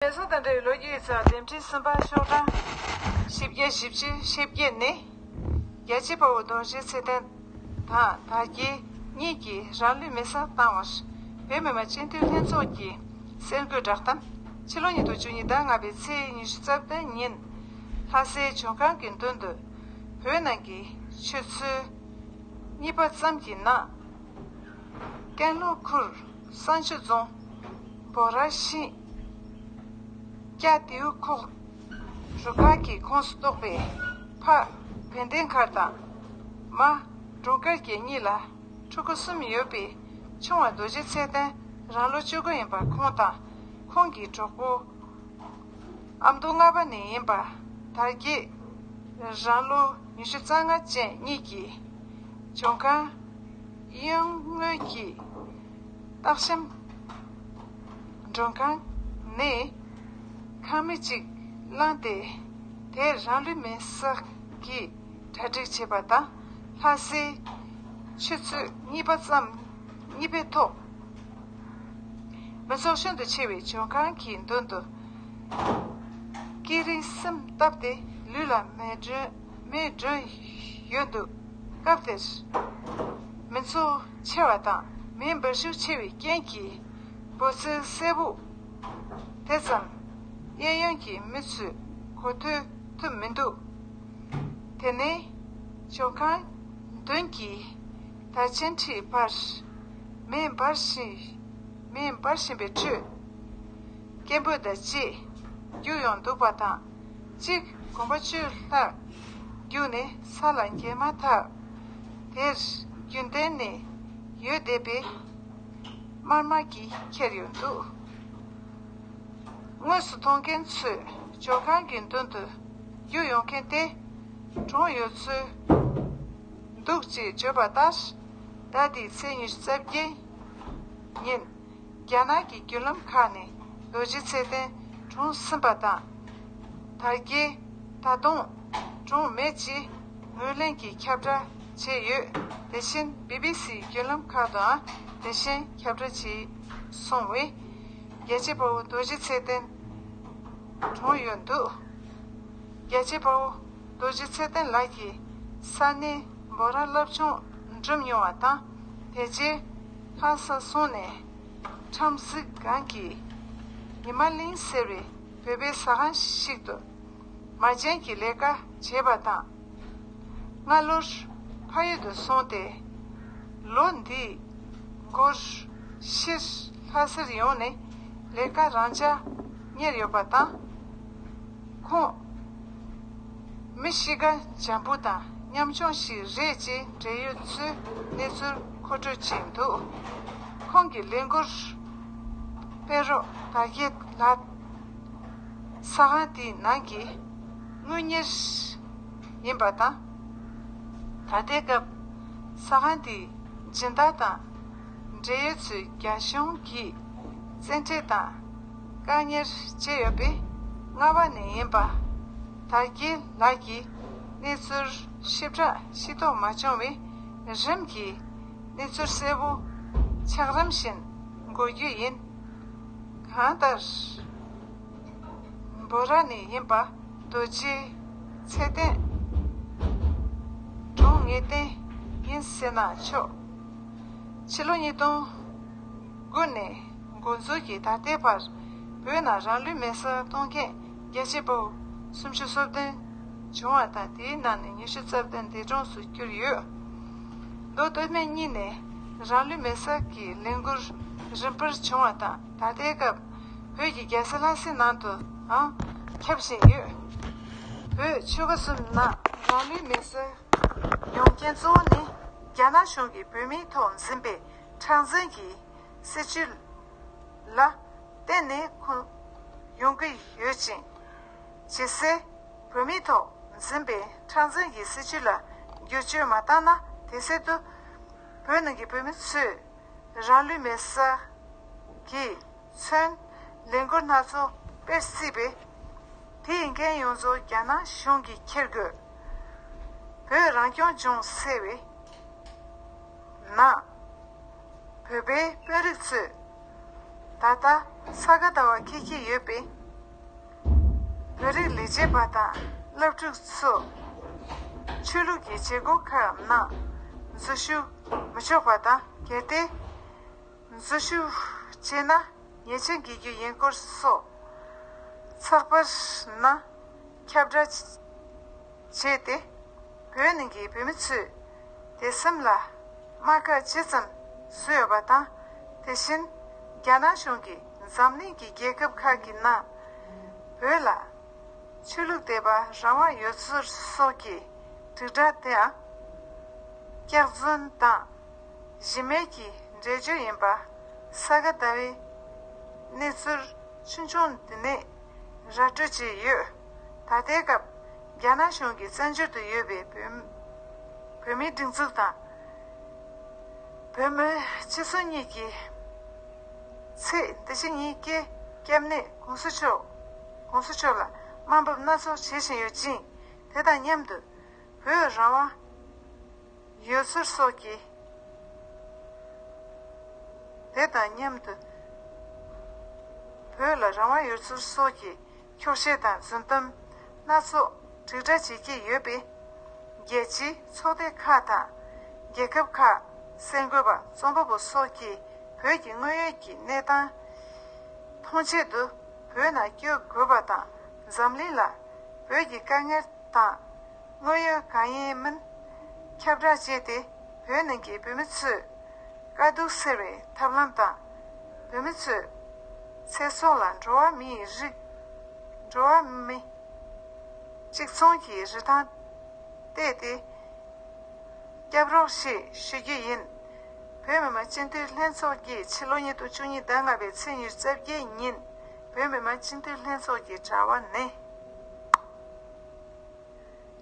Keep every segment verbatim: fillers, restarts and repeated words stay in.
མེ་སོ་དང་འབྲེལ་བའི་ལོ་རྒྱུས་ཡིག་ཚགས་འདེམས་ཁྲིད་གསུམ་པ་ཤོག་གྲངས་བཞི་བརྒྱ་བཞི་བཅུ་ཞེ་བརྒྱད་ནི། རྒྱལ་གཅེས་དཔའ་བོ་རྡོ་རྗེ་ཚེ་བརྟན་དང་དར་རྒྱས་གཉིས་ཀྱིས་རང་ལུས་མེར་སྲེག་བཏང་བར། བོད་མི་མང་སྤྱི་འཐུས་ལྷན་ཚོགས་ཀྱི་གསར་འགོད་བསྒྲགས་གཏམ། ཕྱི་ལོ་ཉིས་སྟོང་བཅུ་གཉིས་ཟླ་ལྔ་པའི་ཚེས་ཉི་ཤུ་རྩ་བདུན་ཉིན། ལྷ་སའི་བྱོན་ཁང་གི་མདུན་དུ། བོད་ནང་གི་ཆུ་ཚོད་གཉིས་པ་ཙམ་གྱི་ནང་། ཀན་ལྷོ་ཁུལ་བསང་ཆུ་རྫོང་འབོ་ར་ཤིང་སྐྱ་དེའུ་ཁོག་རུ་ཁག་གི་ཁོངས་སུ་གཏོགས་པའི་ཕ་བན་དན་མཁར་དང་མ་འབྲོང་དཀར་རྒྱལ་གཉིས་ལ་ཕྲུ་གུ་གསུམ་ཡོད་པའི་ཆུང་བ་རྡོ་རྗེ་ཚེ་བརྟན་རང་ལོ་བཅུ་དགུ་ཡིན་པ། ཁོང་དང་ཁོང་གི་གྲོགས་པོ་ཨ་མདོ་རྔ་པ་ནས་ཡིན་པ་དར་རྒྱས་རང་ལོ་ཉི་ཤུ་རྩ་ལྔ་ཅན་གཉིས་ཀྱིས་བྱོན་ཁང་གཡས་ངོས་ཀྱི་སྟག་ཤམ་མགྲོན་ཁང་ནས་ཁང་མིག་ཅིག་བླངས་ཏེ། དེར་རང་ལུས་མེར་སྲེག་གི་གྲ་སྒྲིག་བྱས་པ་དང་། ལྷ་སའི་ཆུ་ཚོད་གཉིས་པ་ཙམ་གཉིས་པའི་ཐོག་མི་ཚོགས་ཤིན་ཏུ་ཆེ་བའི་བྱོན་ཁང་གི་མདུན་དུ་སྐད་རིགས་གསུམ་བཏབ་སྟེ། ལུས་ལ་མེ་སྒྲོན་མེ་སྒྲོན་ཡོད་འདུག་སྐབས་དེར་མི་ཚོགས་ཆེ་བ་དང་མེ་འབར་ཤུགས་ཆེ་བའི་རྐྱེན་གྱིས་འབོད་ཚིག་གསལ་པོ་དེ་ཙམ་གཡས་གཡོན་གྱི་མི་ཚོས་གོ་ཐོས་ཐུབ་མི་འདུག་དེ་ནས་བྱོན་ཁང་མདུན་གྱི་དར་ཆེན་ཁྲིའི་བར། མེ་འབར་བཞིན་མེ་འབར་བཞིན་པའི་ཁྲོད། སྐད་འབོད་དང་བཅས་རྒྱུགས་ཡོང་འདུག་པ་དང་། གཅིག་གོམ་པ་བཅུ་ལྷག་རྒྱུགས་ནས་ས་ལ་འགྱེལ་མ་ཐག་དེར་རྒྱུན་ལྡན་ནས་ཡོད་བསྡད་པའི་དམར་དམར་གྱིས་ཁྱེར་ཡོང་འདུག་དངོས་སུ་མཐོང་མཁན་ཚོས་བྱོན་ཁང་གི་མདུན་དུ་རྒྱུགས་ཡོང་མཁན་དེ་གྲོངས་ཡོད་ཚུལ་འདུག་ཅེས་བརྗོད་པ་ལྟར། ཟླ་འདིའི་ཚེས་ཉི་ཤུ་རྩ་བརྒྱད་ཉིན། རྒྱ་ནག་གི་བརྒྱུད་ལམ་ཁག་ནས་རྡོ་རྗེ་ཚེ་བརྟན་གྲོངས་ཟིན་པ་དང་། དར་རྒྱས་ད་དུང་གྲོངས་མེད་ཅེས་ངོས་ལེན་གྱི་ཁྱབ་བསྒྲགས་བྱས་ཡོད། དེ་བཞིན་བི་བི་སིའི་བརྒྱུད་ལམ་ཁག་ཏུའང་དེ་བཞིན་ཁྱབ་བསྒྲགས་བྱས་སོང་བས། རྒྱལ་གཅེས་དཔའ་བོ་རྡོ་རྗེ་ཚེ་བརྟན་གྲོངས་ཡོད་འདུག་རྒྱལ་གཅེས་དཔའ་བོ་རྡོ་རྗེ་ཚེ་བརྟན་ལགས་ཀྱིས་ས་གནས་འབོ་ར་བླ་བྱུང་འགྲིམས་མྱོང་བ་དང་། དེ་རྗེས་ལྷ་ས་སོང་ནས་ཁྲམ་གཟིགས་སྒང་གི་ཉི་མ་གླིང་ཟེར་བའི་བོད་པའི་ཟ་ཁང་ཞིག་ཏུ་མ་བྱན་གྱི་ལས་ཀ་བྱས་པ་དང་། སྔ་ལོར་ཕ་ཡུལ་དུ་སོང་སྟེ། ལོ་འདིའི་འགོར་ཕྱིར་ལྷ་སར་ཡོང་ནས་ལས་ཀ་རང་འཇགས་གཉེར་ཡོད་པ་དང་། ཁོང་མི་གཤིས་ཀ་འཇམ་པོ་དང་ཉམ་ཆུང་ཞིག་རེད་ཅེས་འབྲེལ་ཡོད་ཚོས་གནས་ཚུལ་མཁོ་སྤྲོད་བྱས་འདུག་ཁོང་གི་ལས་འགུལ་སྤེལ་རོགས་དར་རྒྱས་ལགས། ས་ཁང་དེའི་ནང་གི་དངུལ་གཉེར་ཡིན་པ་དང་། ད་ལྟའི་སྐབས་ས་ཁང་དེའི་སྦྱིན་བདག་དང་འབྲེལ་ཡོད་ཚོས་རྒྱ་གཞུང་གིས་བཙན་ཁྲིད་དང་བཀག་ཉར་བྱས་ཡོད་པས། རྔ་བ་ནས་ཡིན་པ་དར་རྒྱས་ལགས་ཀྱིས་གནས་ཚུལ་ཞིབ་ཕྲ་ཤེས་རྟོགས་མ་བྱུང་བས། རིམ་གྱིས་གནས་ཚུལ་གསལ་པོ་ཆགས་རིམ་བཞིན་འགོད་རྒྱུ་ཡིན། གང་ལྟར། འབོ་ར་ནས་ཡིན་པ་རྡོ་རྗེ་ཚེ་བརྟན་གྲོངས་ངེས་གཏན་ཡིན་ཟེར་ན་ཆོག་ཕྱི་ལོ་ཉིས་སྟོང་དགུ་ནས་འགོ་འཛུགས་ཀྱིས་ད་ལྟའི་བར་བོད་ནང་རང་ལུས་མེར་སྲེག་གཏོང་མཁན་རྒྱལ་གཅེས་དཔའ་བོ་སུམ་ཅུ་སོ་བདུན་བྱུང་བ་དང་། དེའི་ནང་ནས་ཉི་ཤུ་རྩ་བདུན་འདས་གྲོངས་སུ་གྱུར་ཡོད། མདོ་སྟོད་སྨད་གཉིས་ནས་རང་ལུས་མེར་སྲེག་གི་ལས་འགུལ་རིམ་པར་བྱུང་བ་དང་། ད་ལྟའི་སྐབས་བོད་ཀྱི་རྒྱལ་ས་ལྷ་སའི་ནང་དུའང་ཁྱབ་བཞིན་ཡོད། བོད་ཆོལ་ཁ་གསུམ་ནང་རང་ལུས་མེར་སྲེག་ཡོང་རྐྱེན་གཙོ་བོ་ནི། རྒྱ་ནག་གཞུང་གིས་བོད་མིའི་ཐོག་འཛིན་པའི་མཁྲེགས་འཛིན་གྱི་སྲིད་བྱུས་ལ་བརྟེན་ནས་ཁོང་ཡོང་གི་ཡོད་ཅིང་། ཇི་སྲིད་བོད་མིའི་ཐོག་འཛིན་པའི་མཁྲེགས་འཛིན་གྱི་སྲིད་བྱུས་ལ་བསྒྱུར་བཅོས་མ་བཏང་ན། དེ་སྲིད་དུ་བོད་ནང་གི་བོད་མི་ཚོས་རང་ལུས་མེར་སྲེག་གིས་མཚོན་ལས་འགུལ་སྣ་ཚོགས་སྤེལ་སྲིད་པས། དེ་ཡི་འགན་ཡོངས་རྫོགས་རྒྱ་ནག་གཞུང་གིས་འཁྱེར་དགོས། བོད་རང་སྐྱོང་ལྗོངས་ཟེར་བའི་ནང་བོད་པའི་དཔོན་རིགས་ཚོས་ད་ལྟ་ས་ག་ཟླ་བ་འཁེལ་གྱི་ཡོད་པས། བོད་རིགས་ལས་བྱེད་པ་དང་སློབ་ཕྲུག་ཚོ་ཆོས་ལུགས་ཀྱི་བྱེད་སྒོ་ཁག་ནང་འཛུལ་ཞུགས་མི་ཆོག་པ་དང་། གལ་ཏེ་འཛུལ་ཞུགས་བྱས་ན་ཉེས་ཆད་འགེལ་རྒྱུ་ཡིན་སྐོར་སོགས་ཚགས་པར་ནང་ཁྱབ་བསྒྲགས་བྱས་ཏེ། བོད་ནང་གི་བོད་མི་ཚོས་དེ་སེམས་ལ་རྨ་ཁ་ཇི་ཙམ་བཟོས་ཡོད་པ་དང་། དེ་བཞིན་རྒྱ་ནག་གཞུང་གིས་འཛམ་གླིང་གི་རྒྱལ་ཁབ་ཁག་གི་ནང་བོད་ལ་ཆོས་ལུགས་འདོད་པ་རང་དབང་ཡོད་ཚུལ་སོགས་ཀྱི་དྲིལ་བསྒྲགས་དེའང་སྐྱག་རྫུན་དང་གཞི་མེད་ཀྱི་འགྲེལ་བརྗོད་ཡིན་པ་ས་ག་ཟླ་བའི་གནས་ཚུལ་ཆུང་ཆུང་འདི་ནས་ར་སྤྲོད་བྱས་ཡོད། ད་ལྟའི་སྐབས་རྒྱ་ནག་གཞུང་གི་བཙན་བྱོལ་དུ་ཡོད་པའི་བོད་བོད་མིའི་སྒྲིག་འཛུགས་དང་། བོད་མིའི་སྤྱི་ཚོགས་གཉིས་ཀྱི་ཚད་འདི་ཕྱི་གཉིས་ཀའི་སྐྱབས་གནས་གོང་ས་མཆོག་གོང་ས་མཆོག་ལ་དམའ་འབེབས་སྣ་ཚོགས་བྱེད་བཞིན་ཡོད་ཅིང་། དེ་དང་མཉམ་དུ་བོད་རང་དབང་ཡོད་ཚུལ་སོགས་ཀྱི། དེ་དང་མཉམ་དུ་བོད་ལ་རང་དབང་ཡོད་ཚུལ་སོགས་ཀྱི་འཁྱོག་བཤད་དང་རྫུན་གཏམ་སྣ་ཚོགས་དྲིལ་བསྒྲགས་བྱེད་ཀྱི་ཡོད་པས། རྒྱལ་སྤྱིའི་ཚོགས་སྡེ་ཁག་དང་རྒྱལ་ཁབ་ཁག་གསར་འགོད་པ་རྩོམ་པ་པོ་སོགས་ཀྱིས་བོད་ཀྱི་དངོས་ཡོད་ཀྱི་གནས་སྟངས་མཐོང་ཆེད་དུ་བོད་ནང་བསྐྱོད་དགོས་པ་དང་། འཛམ་གླིང་ལ་བོད་ཀྱི་དཀའ་ངལ་དང་དངོས་ཡོད་གང་ཡིན་མིན་ཁྱབ་བསྒྲགས་བྱས་ཏེ། བོད་ནང་གི་བོད་མི་ཚོའི་དཀའ་སྡུག་སེལ་བའི་ཐབས་ལམ་དང་། བོད་མི་ཚོའི་ཚེ་སྲོག་ལ་འགྲོ་བ་མིའི་རིགས་འགྲོ་བ་མི་གཅིག་མཚུངས་ཀྱི་རིན་ཐང་གཏད་དེ་སྐྱབས་རོགས་ཞེས་ཞུ་རྒྱུ་ཡིན། བོད་མི་མང་སྤྱི་འཐུས་ལྷན་ཚོགས་ཀྱིས་ཕྱི་ལོ་ཉིས་སྟོང་བཅུ་གཉིས་ཟླ་ལྔ་པའི་ཚེས་ཉི་ཤུ་རྩ་བརྒྱད་ཉིན་བོད་མི་མང་སྤྱི་འཐུས་ལྷན་ཚོགས་ཀྱི་དྲ་བ་ནས།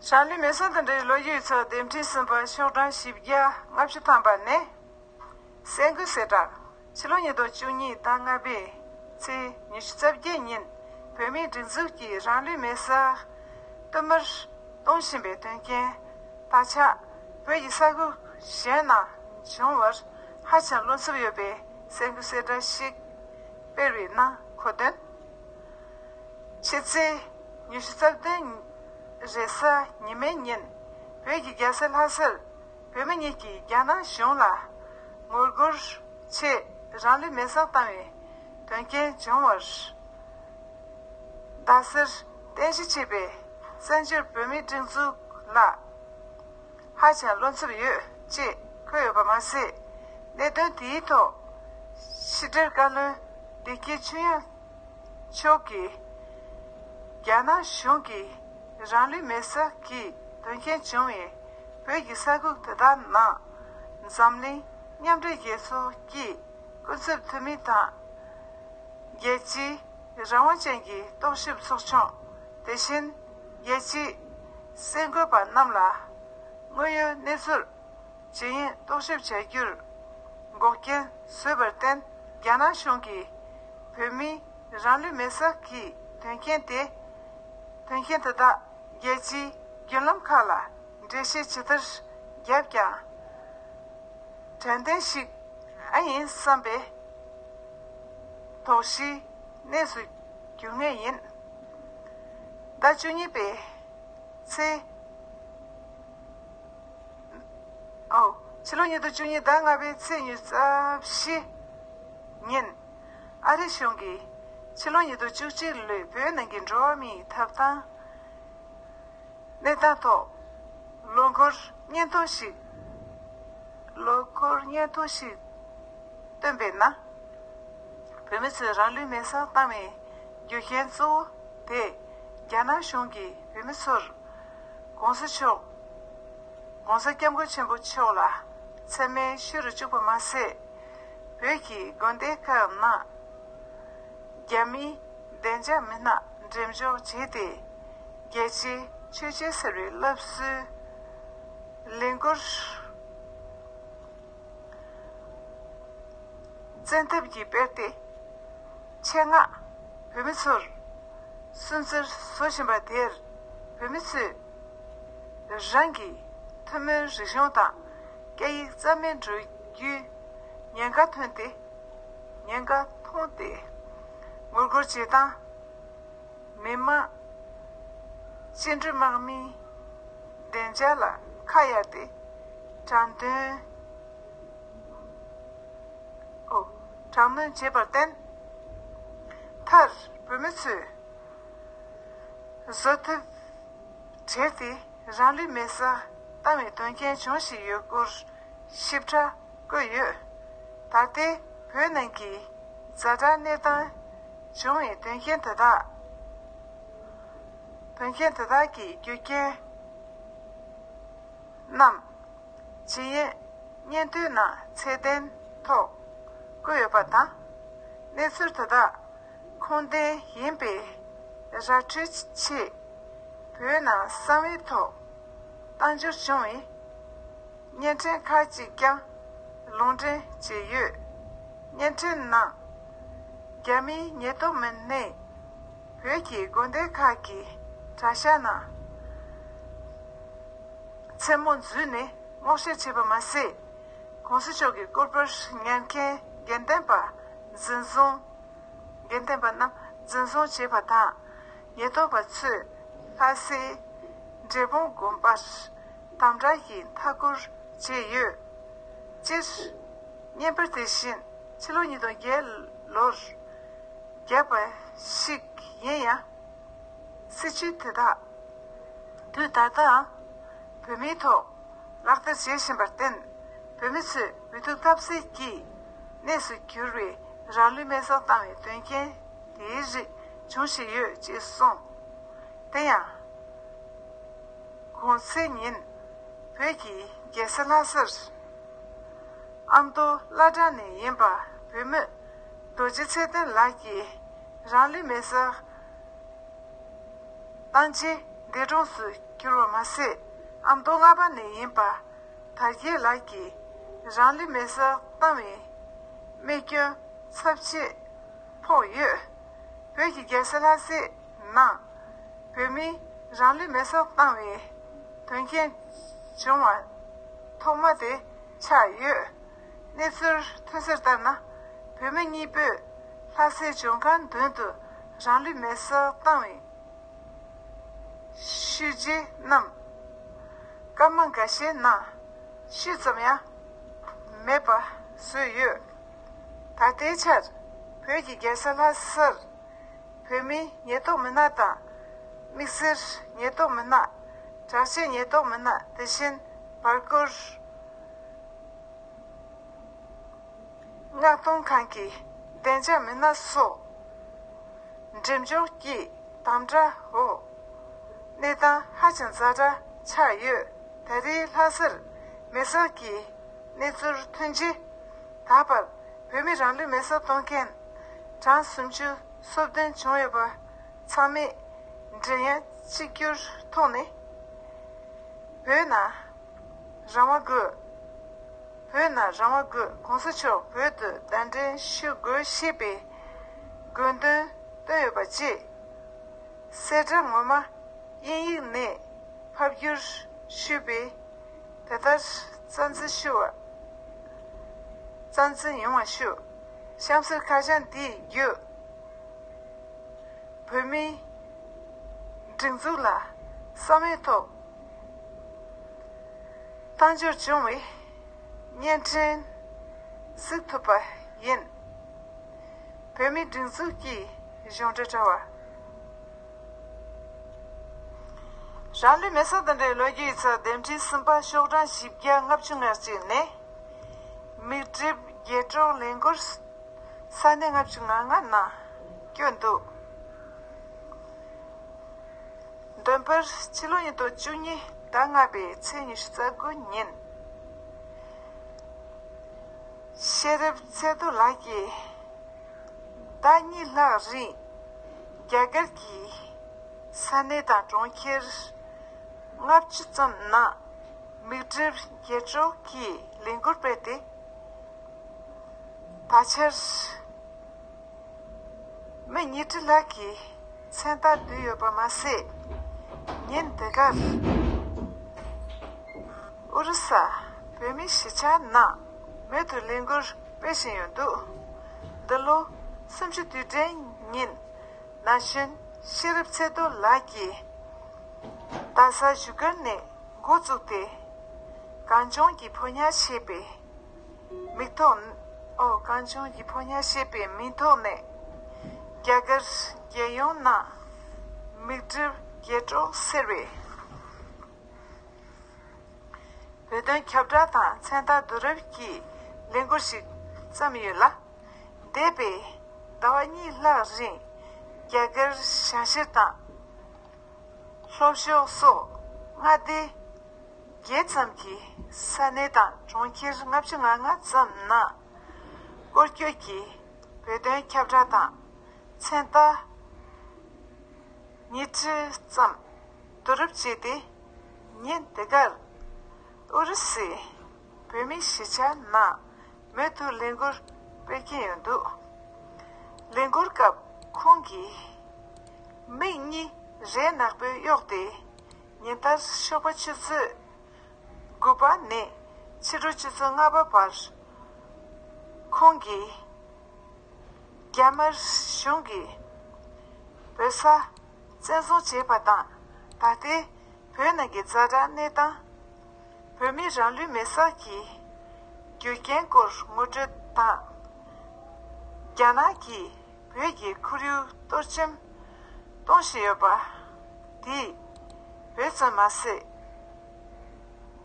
རང་ལུས་མེར་སྲེག་དང་འབྲེལ་བའི་ལོ་རྒྱུས་ཚོ་འདེམས་ཁྲིམས་གསུམ་པ་ཤོག་གྲངས་བཞི་བརྒྱ་ལྔ་བཅུ་ཐམ་པ་ནས། གསར་འགོད་གསལ་བསྒྲགས། ཕྱི་ལོ་ཉིས་སྟོང་བཅུ་གཉིས་ཟླ་ལྔ་པའི་ཚེས་ཉི་ཤུ་རྩ་བརྒྱད་ཉིན་བོད་མིའི་སྒྲིག་འཛུགས་ཀྱིས་རང་ལུས་མེར་སྲེག་བསྟུད་མར་གཏོང་བཞིན་པའི་དོན་རྐྱེན་དག་ཆ་བོད་ཀྱི་ས་ཁུལ་གཞན་ནང་བྱུང་བར་ཧ་ཅང་བློ་འཚབ་ཡོད་པའི་གསར་འགོད་གསལ་བསྒྲགས་ཤིག་སྤེལ་བའི་ནང་འཁོད་དོན། ཕྱི་ཚེས་ཉི་ཤུ་རྩ་བདུན་རེས་གཟའ་ཉི་མའི་ཉིན་བོད་ཀྱི་རྒྱལ་ས་ལྷ་སར་བོད་མི་གཉིས་ཀྱིས་རྒྱ་ནག་གཞུང་ལ་ངོ་རྒོལ་ཆེད་རང་ལུས་མེར་སྲེག་བཏང་བའི་དོན་རྐྱེན་བྱུང་བར། རྡ་སར་རྟེན་གཞི་བྱས་པའི་བཙན་བྱོལ་བོད་མིའི་སྒྲིག་འཛུགས་ལ་ཧ་ཅང་བློ་འཚབ་ཡོད་ཅེས་འཁོད་ཡོད་པ་མ་ཟད། གནད་དོན་དེའི་ཐོག་ཕྱི་དྲིལ་བཀའ་བློན་ལི་ཁེ་ཆུན་ཡང་མཆོག་གིས་རྒྱ་ནག་གཞུང་གིས་རང་ལུས་མེར་སྲེག་གི་དོན་རྐྱེན་བྱུང་བའི་བོད་ཀྱི་ས་ཁུལ་དེ་དག་ནང་འཛམ་གླིང་མཉམ་འབྲེལ་རྒྱལ་ཚོགས་ཀྱི་སྐུ་ཚབ་འཐུས་མི་དང་། རྒྱལ་སྤྱིའི་རང་དབང་ཅན་གྱི་རྟོག་ཞིབ་ཚོགས་ཆུང་། དེ་བཞིན་རྒྱལ་སྤྱིའི་གསར་འགོད་པ་རྣམས་ལ་དངོས་ཡོད་གནས་ཚུལ་ཇི་ཡིན་རྟོག་ཞིབ་བྱ་རྒྱུར་འགོག་རྐྱེན་བཟོས་པར་བརྟེན། རྒྱ་ནག་གཞུང་གིས་བོད་མིའི་རང་ལུས་མེར་སྲེག་གི་དོན་རྐྱེན་དེ་དོན་རྐྱེན་དེ་དག་རྒྱལ་སྤྱིའི་བརྒྱུད་ལམ་ཁག་ལ་འགྲེལ་བཤད་ཇི་ལྟར་བརྒྱབ་ཀྱང་། དྲན་རྟེན་ཞིག་ཨ་ཡིན་བསམ་པའི་དོགས་གཞིའི་གནས་སུ་འགྱུར་ངེས་ཡིན། ཟླ་བཅུ་གཉིས་པའི་ཚེས། ཨོ། ཕྱི་ལོ་ཉིས་སྟོང་བཅུ་གཉིས་ཟླ་ལྔ་པའི་ཚེས་ཉི་ཤུ་རྩ་བཞི་ཉིན། ཨ་རི་གཞུང་གིས་ཕྱི་ལོ་ཉིས་སྟོང་བཅུ་གཅིག་ལོའི་བོད་ནང་གི་འགྲོ་བ་མིའི་ཐོབ་ཐང་གནས་སྟངས་ཐོག་ལོ་འཁོར་སྙན་ཐོ་ཞིག་ལོ་འཁོར་སྙན་ཐོ་ཞིག་བཏོན་པའི་ནང་། བོད་མི་ཚོས་རང་ལུས་མེར་སྲེག་བཏང་བའི་རྒྱུ་རྐྱེན་གཙོ་བོ་དེ་རྒྱ་ནག་གཞུང་གིས་བོད་མི་ཚོར་གོང་ས་མཆོག་༸གོང་ས་༸སྐྱབས་མགོན་ཆེན་པོ་མཆོག་ལ་མཚན་སྨད་ཞུ་རུ་བཅུག་པ་མ་ཟད། བོད་ཀྱི་དགོན་སྡེ་ཁག་ནང་རྒྱ་མིའི་བདེ་འཇགས་མི་སྣ་འགྲེམས་འཇོག་བྱས་ཏེ། རྒྱལ་སྤྱིའི་ཆོས་བྱེད་ཟེར་བའི་སློབ་གསོའི་ལས་འགུལ་བཙན་ཐབས་ཀྱིས་སྤེལ་ཏེ། ཆེད་མངགས་བོད་མི་ཚོར་སུན་གཙེར་བཟོ་བཞིན་པ་དེར། བོད་མི་ཚོས་རང་གི་ཐུན་མོང་རིག་གཞུང་དང་སྐད་ཡིག་རྩ་མེད་འགྲོ་རྒྱུའི་ཉེན་ཁ་ཐོན་ཏེ། ཉེན་ཁ་མཐོང་སྟེ། ངོ་རྒོལ་བྱེད་སྟངས། མི་མང་ བཅིངས་འགྲོལ་དམག་མིའི་བདེ་འཇགས་ལ་ཁ་གཡར་ཏེ་དྲག་གནོན། ཨོ། དྲག་གནོན་བྱས་པར་བརྟེན། མཐར་བོད་མི་ཚོས་བཟོད་ཐབས་བྲལ་ཏེ་རང་ལུས་མེར་སྲེག་བཏང་བའི་དོན་རྐྱེན་བྱུང་བཞིན་ཡོད་སྐོར་ཞིབ་ཕྲ་བཀོད་ཡོད། ད་ལྟའི་བོད་ནང་གི་ཛ་དྲག་གནས་སྟངས་བྱུང་བའི་དོན་རྐྱེན་དེ་དག་དོན་རྐྱེན་དེ་དག་གི་རྒྱུ་རྐྱེན་རྣམས་ཇི་ཡིན་སྙན་ཐོའི་ནང་ཚད་ལྡན་ཐོག་བཀོད་ཡོད་པ་དང་། གནས་ཚུལ་དེ་དག་ཁུངས་ལྡན་ཡིན་པའི་ར་འཕྲོད་ཆེད་བོད་ནང་གསང་བའི་ཐོག་བཏང་འབྱོར་བྱུང་བའི་བརྙན་འཕྲིན་ཁག་ཅིག་ཀྱང་ལུང་འདྲེན་བྱས་ཡོད། བརྙན་འཕྲིན་ནང་རྒྱ་མིའི་ཉེན་རྟོག་མི་སྣས་བོད་ཀྱི་དགོན་སྡེ་ཁག་གི་གྲྭ་ཤག་ནང་མཚན་མོ་འཛུལ་ནས་སྔོག་བཤེར་བྱས་པ་མ་ཟད། གོང་ས་མཆོག་གི་སྐུ་པར་ཉར་མཁན་དགེ་ལྡན་པ་འཛིན་བཟུང་། དགེ་ལྡན་པ་རྣམས་འཛིན་བཟུང་བྱས་པ་དང་། ཉེན་རྟོག་པ་ཚོས་ལྷ་སའི་འབྲས་སྤུངས་དགོན་པར་དམ་དྲག་གི་མཐའ་སྐོར་བྱས་ཡོད། སྤྱིར། བརྙན་པར་དེ་བཞིན་ཕྱི་ལོ་ཉིས་སྟོང་བརྒྱད་ལོར་བརྒྱབ་པ་ཞིག་ཡིན་ཡང་། སྲིད་བྱུས་དེ་དག་དུས་ད་ལྟའང་བོད་མིའི་ཐོག་ལག་བསྟར་བྱེད་བཞིན་པར་བརྟེན། བོད་མི་ཚོས་འུ་ཐུག་ཐབས་ཟད་ཀྱི་གནས་སུ་གྱུར་བའི་རང་ལུས་མེར་སྲེག་བཏང་བའི་དོན་རྐྱེན་དེའི་རིགས་འབྱུང་བཞིན་ཡོད་ཅེས་གསུངས། དེ་ཡང་། གུང་སེང་ཉིན་བོད་ཀྱི་རྒྱལ་ས་ལྷ་སར་ཨ་མདོ་བླ་བྲང་ནས་ཡིན་པ་བོད་མི་རྡོ་རྗེ་ཚེ་བརྟན་ལགས་ཀྱིས་རང་ལུས་མེར་སྲེག་བཏང་རྗེས་འདས་གྲོངས་སུ་གྱུར་བ་མ་ཟད། ཨ་མདོ་རྔ་པ་ནས་ཡིན་པ་དར་རྒྱས་ལགས་ཀྱིས་རང་ལུས་མེར་སྲེག་བཏང་བའི་རྨས་སྐྱོན་ཚབས་ཆེ་ཕོག་ཡོད། བོད་ཀྱི་རྒྱལ་ས་ལྷ་སའི་ནང་བོད་མིས་རང་ལུས་མེར་སྲེག་བཏང་བའི་དོན་རྐྱེན་བྱུང་བ་ཐོག་མ་དེ་ཆགས་ཡོད། གནས་ཚུལ་ཐོན་གསལ་ལྟར་ན། བོད་མི་གཉིས་པོས་ལྷ་སའི་ལྗོངས་མཁར་མདུན་དུ་རང་ལུས་མེར་སྲེག་བཏང་བའི་ཤུལ་རྗེས་རྣམས་སྐར་མ་འགའ་ཤས་ནང་ཤུལ་ཙམ་ཡང་མེད་པ་བཟོས་ཡོད། ད་ལྟའི་ཆར་བོད་ཀྱི་རྒྱལ་ས་ལྷ་སར་བོད་མིའི་ཉེན་རྟོག་མི་སྣ་དང་། དམིགས་བསལ་ཉེན་རྟོག་མི་སྣ། དྲག་ཆས་ཉེན་རྟོག་མི་སྣ་དེ་བཞིན་བར་སྐོར་མངགས་གཏོང་ཁང་གི་བདེ་འཇགས་མི་སྣ་སོགས་འགྲེམས་འཇོག་གིས་དམ་དྲག་འོག་གནས་སྟངས་ཧ་ཅང་ཛ་དྲག་ཆགས་ཡོད། ད་རེས་ལྷ་སར་མེ་སྲེག་གི་གནས་ཚུལ་ཐོན་རྗེས། ད་བར་བོད་མི་རང་ལུས་མེ་སྲེག་གཏོང་མཁན་གྲངས་སུམ་ཅུ་སོ་བདུན་བྱུང་ཡོད་པ་ཚང་མས་མགྲིན་དབྱངས་གཅིག་གྱུར་ཐོག་ནས། བོད་ནང་རང་དབང་དགོས། བོད་ནང་རང་དབང་དགོས། གོང་ས་མཆོག་བོད་དུ་གདན་འདྲེན་ཞུ་དགོས་ཞེས་པའི་དགོས་འདུན་བཏོན་ཡོད་པ་བཅས། གསལ་བསྒྲགས་ངོ་མ་དབྱིན་ཡིག་ནས་ཕབ་བསྒྱུར་ཞུས་པས། དེ་ལྟར་རྩ་འཛིན་ཞུ་བ། རྩ་འཛིན་ཡོང་བ་ཞུ། གཤམ་གསལ་ཁ་བྱང་འདིའི་བརྒྱུད། བོད་མིའི་སྒྲིག་འཛུགས་ལ་གསང་བའི་ཐོག་བཏང་འབྱོར་བྱུང་བའི་བརྙན་འཕྲིན་གཟིགས་ཐུབ་པ་ཡིན། བོད་མིའི་སྒྲིག་འཛུགས་ཀྱི་གཞུང་འབྲེལ་དྲ་བ། རང་ལུས་མེ་སྲེག་དང་འབྲེལ་བའི་ལོ་རྒྱུས་ཡིག་ཚགས་འདེམས་ཁྲིའི་སུམ་པ་ཤོག་གྲངས་བཞི་བརྒྱ་ལྔ་བཅུ་ང་གཅིག་ནས། མིག་སྒྲིབ་རྒྱས་སྤྲོས་ལས་འགུལ། ས་གནས་ལྔ་བཅུ་ང་ལྔ་ནང་བསྐྱོད་འདུག་འདོན་པར་ཕྱི་ལོ་ཉིས་སྟོང་བཅུ་གཉིས་ཟླ་ལྔ་པའི་ཚེས་ཉི་ཤུ་རྩ་དགུ་ཉིན། ཤེས་རབ་ཚེ་རྡོར་ལགས་ཀྱིས་ཟླ་གཉིས་ལྷག་རིང་རྒྱ་གར་གྱི་ས་གནས་དང་གྲོང་ཁྱེར་ལྔ་བཅུ་ཙམ་ནང་མིག་སྒྲིབ་རྒྱས་སྤྲོས་ཀྱི་ལས་འགུལ་སྤེལ་ཏེ། ད་ཆར་མི་ཉིས་ཁྲི་ལྷག་གིས་མཚན་རྟགས་བསྡུས་ཡོད་པ་མ་ཟད། ཉིན་དེ་གར་ཨོ་རི་ས་བོད་མིའི་གཞིས་ཆགས་ནང་མུ་མཐུད་ལས་འགུལ་སྤེལ་བཞིན་ཡོད་འདུག་འདི་ལོ་གསུམ་བཅུ་དུས་དྲན་ཉིན། ན་གཞོན་ཤེས་རབ་ཚེ་རྡོར་ལགས་ཀྱིས་ རྡ་ས་བཞུགས་སྒར་ནས་འགོ་བཙུགས་ཏེ། གངས་ལྗོངས་ཀྱི་ཕོ་ཉ་ཞེས་པའི་མིང་ཐོག་ཨོ་གངས་ལྗོངས་ཀྱི་ཕོ་ཉ་ཞེས་པའི་མིང་ཐོག་ནས་རྒྱ་གར་རྒྱལ་ཡོངས་ནང་མིག་འབྲས་རྒྱས་སྤྲོས་ཟེར་བའི་བོད་དོན་ཁྱབ་བསྒྲགས་དང་མཚན་རྟགས་བསྡུ་རུབ་ཀྱི་ལས་འགུལ་ཞིག་བརྩམས་ཡོད་ལ། འདས་པའི་ཟླ་བ་གཉིས་ལྷག་རིང་རྒྱ་གར་ཞང་ཞུང་དང་། ལྷོ་ཕྱོགས་སོགས་མངའ་སྡེ་བརྒྱད་ཙམ་གྱི་ས་གནས་དང་གྲོང་ཁྱེར་ལྔ་བཅུ་ང་ལྔ་ཙམ་ནང་སྐོར་སྐྱོད་ཀྱིས་བོད་དོན་ཁྱབ་བསྒྲགས་དང་མཚན་རྟགས་ཉིས་ཁྲི་ཙམ་བསྡུ་རུབ་བྱས་ཏེ། ཉིན་དེ་གར་ཨུ་རུ་སུའི་བོད་མིའི་གཞིས་ཆགས་ནང་མུ་མཐུད་ལས་འགུལ་སྤེལ་གྱིན་ཡོད་འདུག་ལས་འགུལ་སྐབས་ཁོང་གིས་མིག་གཉིས་རས་ནག་པོས་གཡོགས་ཏེ། ཉིན་ལྟར་ཞོགས་པ་ཆུ་ཚོད་དགུ་པ་ནས་ཕྱི་དྲོ་ཆུ་ཚོད་ལྔ་པ་བར་ཁོང་གིས་རྒྱ་དམར་གཞུང་གིས་བོད་ས་བཙན་བཟུང་བྱས་པ་དང་། ད་ལྟའི་བོད་ནང་གི་ཛ་དྲག་གནས་སྟངས། བོད་མིའི་རང་ལུས་མེར་སྲེག་གི་རྒྱུ་རྐྱེན་སྐོར་ངོ་སྤྲོད་དང་། རྒྱ་ནག་གིས་བོད་ཀྱི་ཁོར་ཡུག་གཏོར་བཅོམ་གཏོང་བཞིན་ཡོད་པ་དེས་བོད་ཙམ་མ་ཟད།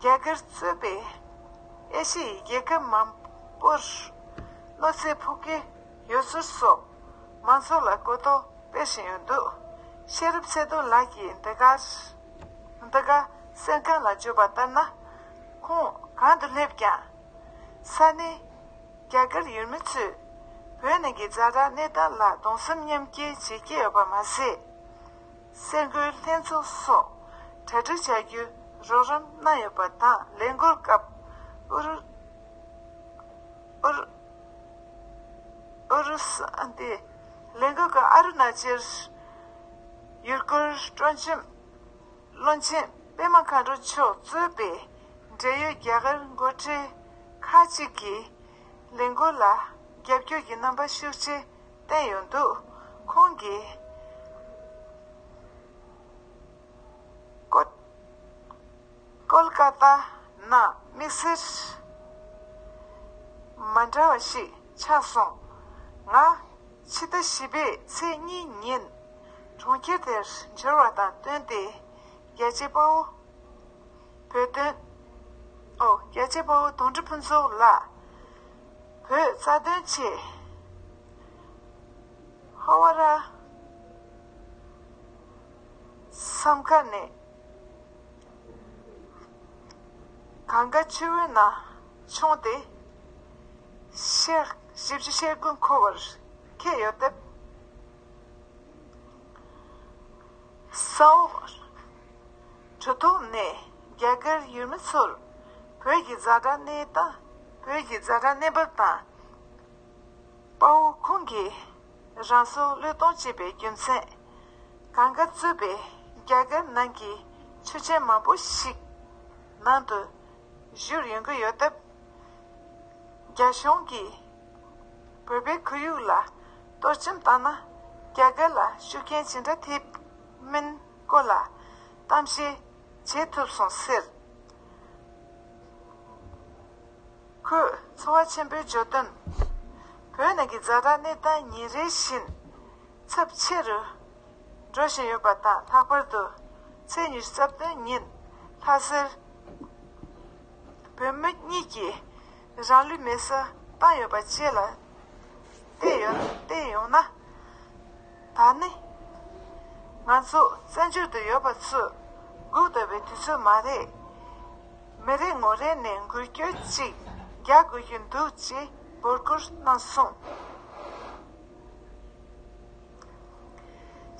རྒྱ་གར་གཙོས་པའི་ཨེ་ཤི་ཡའི་རྒྱལ་ཁབ་མང་པོར་གནོད་འཚེ་ཕོག་གི་ཡོད་ཚུལ་སོགས་མང་ཚོགས་ལ་གོ་རྟོགས་སྤེལ་བཞིན་ཡོད་འདུག་ཤེས་རབ་ཚེ་རྡོར་ལགས་ཀྱིས་འདི་གར་འདི་ག་གསན་མཁན་ལ་བརྗོད་པ་ལྟར་ན། ཁོང་གང་དུ་སླེབས་ཀྱང་ས་གནས་རྒྱ་གར་ཡུལ་མི་ཚོས་བོད་ནང་གི་ཛ་དྲག་གནས་སྟངས་ལ་གདུང་སེམས་མཉམ་སྐྱེད་བྱེད་ཀྱི་ཡོད་པ་མ་ཟད། གསར་འགོད་ལྷན་ཚོགས་སོགས་གྲ་སྒྲིག་བྱ་རྒྱུའི་རོགས་རམ་གནང་ཡོད་པ་དང་། ལས་འགུལ་སྐབས་ཨུ་རུ་ཨུ་རུ་ཨུ་རུ་སུ་ཨ་འདི་ལས་འགུལ་སྐབས་ཨ་རུ་ན་ཅལ་ཡུལ་སྐོར་སྤྲོ་འཆམ་བློན་ཆེན་པད་མ་མཁའ་འགྲོ་མཆོག་གཙོས་པའི་འབྲེལ་ཡོད་རྒྱ་གར་འགོ་ཁྲིད་ཁག་ཅིག་གིས་ལས་འགུལ་ལ་རྒྱབ་སྐྱོར་གྱི་རྣམ་པ་ཤུགས་ཆེ་བསྟན་ཡོད་འདུག་ཁོང་གིས་ཀོ་ཀོལ་ཀ་ཏ་ནང་དམིགས་བསལ་མ་འདྲ་བ་ཞིག་ཆགས་སོང་། ང་ཕྱི་ཟླ་བཞི་པའི་ཚེས་གཉིས་ཉིན་གྲོང་ཁྱེར་དེར་འབྱོར་བ་དང་བསྟུན་ཏེ། རྒྱལ་གཅེས་དཔའ་བོ་བོད་དོན། ཨོ། རྒྱལ་གཅེས་དཔའ་བོ་དོན་གྲུབ་ཕུན་ཚོགས་ལགས་བོད་རྩ་དོན་ཆེད་ཧ་ཝ་ར་མཚམས་ཁང་ནས་གངྒཱ་ཆུ་བོའི་ནང་མཆོངས་ཏེ་ཤེར་བཞི་བཅུ་ཞེ་དགུ་འཁོར་བར་འཁེལ་ཡོད་སྟབས། ས་འོག་གྲུ་ཐོག་ནས་རྒྱ་གར་ཡུལ་མི་ཚོར་བོད་ཀྱི་ཛ་དྲག་གནས་སྟངས། བོད་ཀྱི་ཛ་དྲག་གནས་བབ་དང་། དཔའ་བོ་ཁོང་གིས་རང་སྲོག་བློས་གཏོང་བྱས་པའི་རྒྱུ་མཚན། གངྒཱ་གཙོས་པའི་རྒྱ་གར་ནང་གི་ཆོས་ཆེན་མང་པོ་ཞིག་ནང་དུ་བཞུར་ཡོང་གི་ཡོད་སྟབས། རྒྱ་གཞུང་གིས་བོད་པའི་ཁོར་ཡུག་ལ་གཏོར་བཅོམ་བཏང་ན། རྒྱ་གར་ལ་ཤུགས་རྐྱེན་ཇི་འདྲ་ཐེབས་མིན་སྐོར་ལ་གཏམ་བཤད་བྱེད་ཐུབ་སོང་ཟེར། ཁོས་ཚོར་བ་ཆེན་པོས་བརྗོད་དོན། བོད་ནང་གི་ཛ་དྲག་གནས་སྟངས་ཉིན་རེ་བཞིན་ཚབས་ཆེ་རུ་འགྲོ་བཞིན་ཡོད་པ་དང་། ལྷག་པར་དུ་ཚེས་ཉི་ཤུ་རྩ་བདུན་ཉིན་ལྷ་སར་བོད་མི་གཉིས་ཀྱིས་རང་ལུས་མེར་སྲེག་བཏང་ཡོད་པ་བཅས་ལ་བལྟས་ཡོད། བལྟས་ཡོང་ན། ད་ནི་ང་ཚོ་བཙན་བྱོལ་དུ་ཡོད་པ་ཚོས་སྒུག་བསྡད་པའི་དུས་ཚོད་མ་རེད། མི་རེ་ངོ་རེ་ནས་འགུལ་སྐྱོད་ཅིག་རྒྱག་དགོས་ཀྱི་འདུག་ཅེས་འབོད་སྐུལ་གནང་སོང་།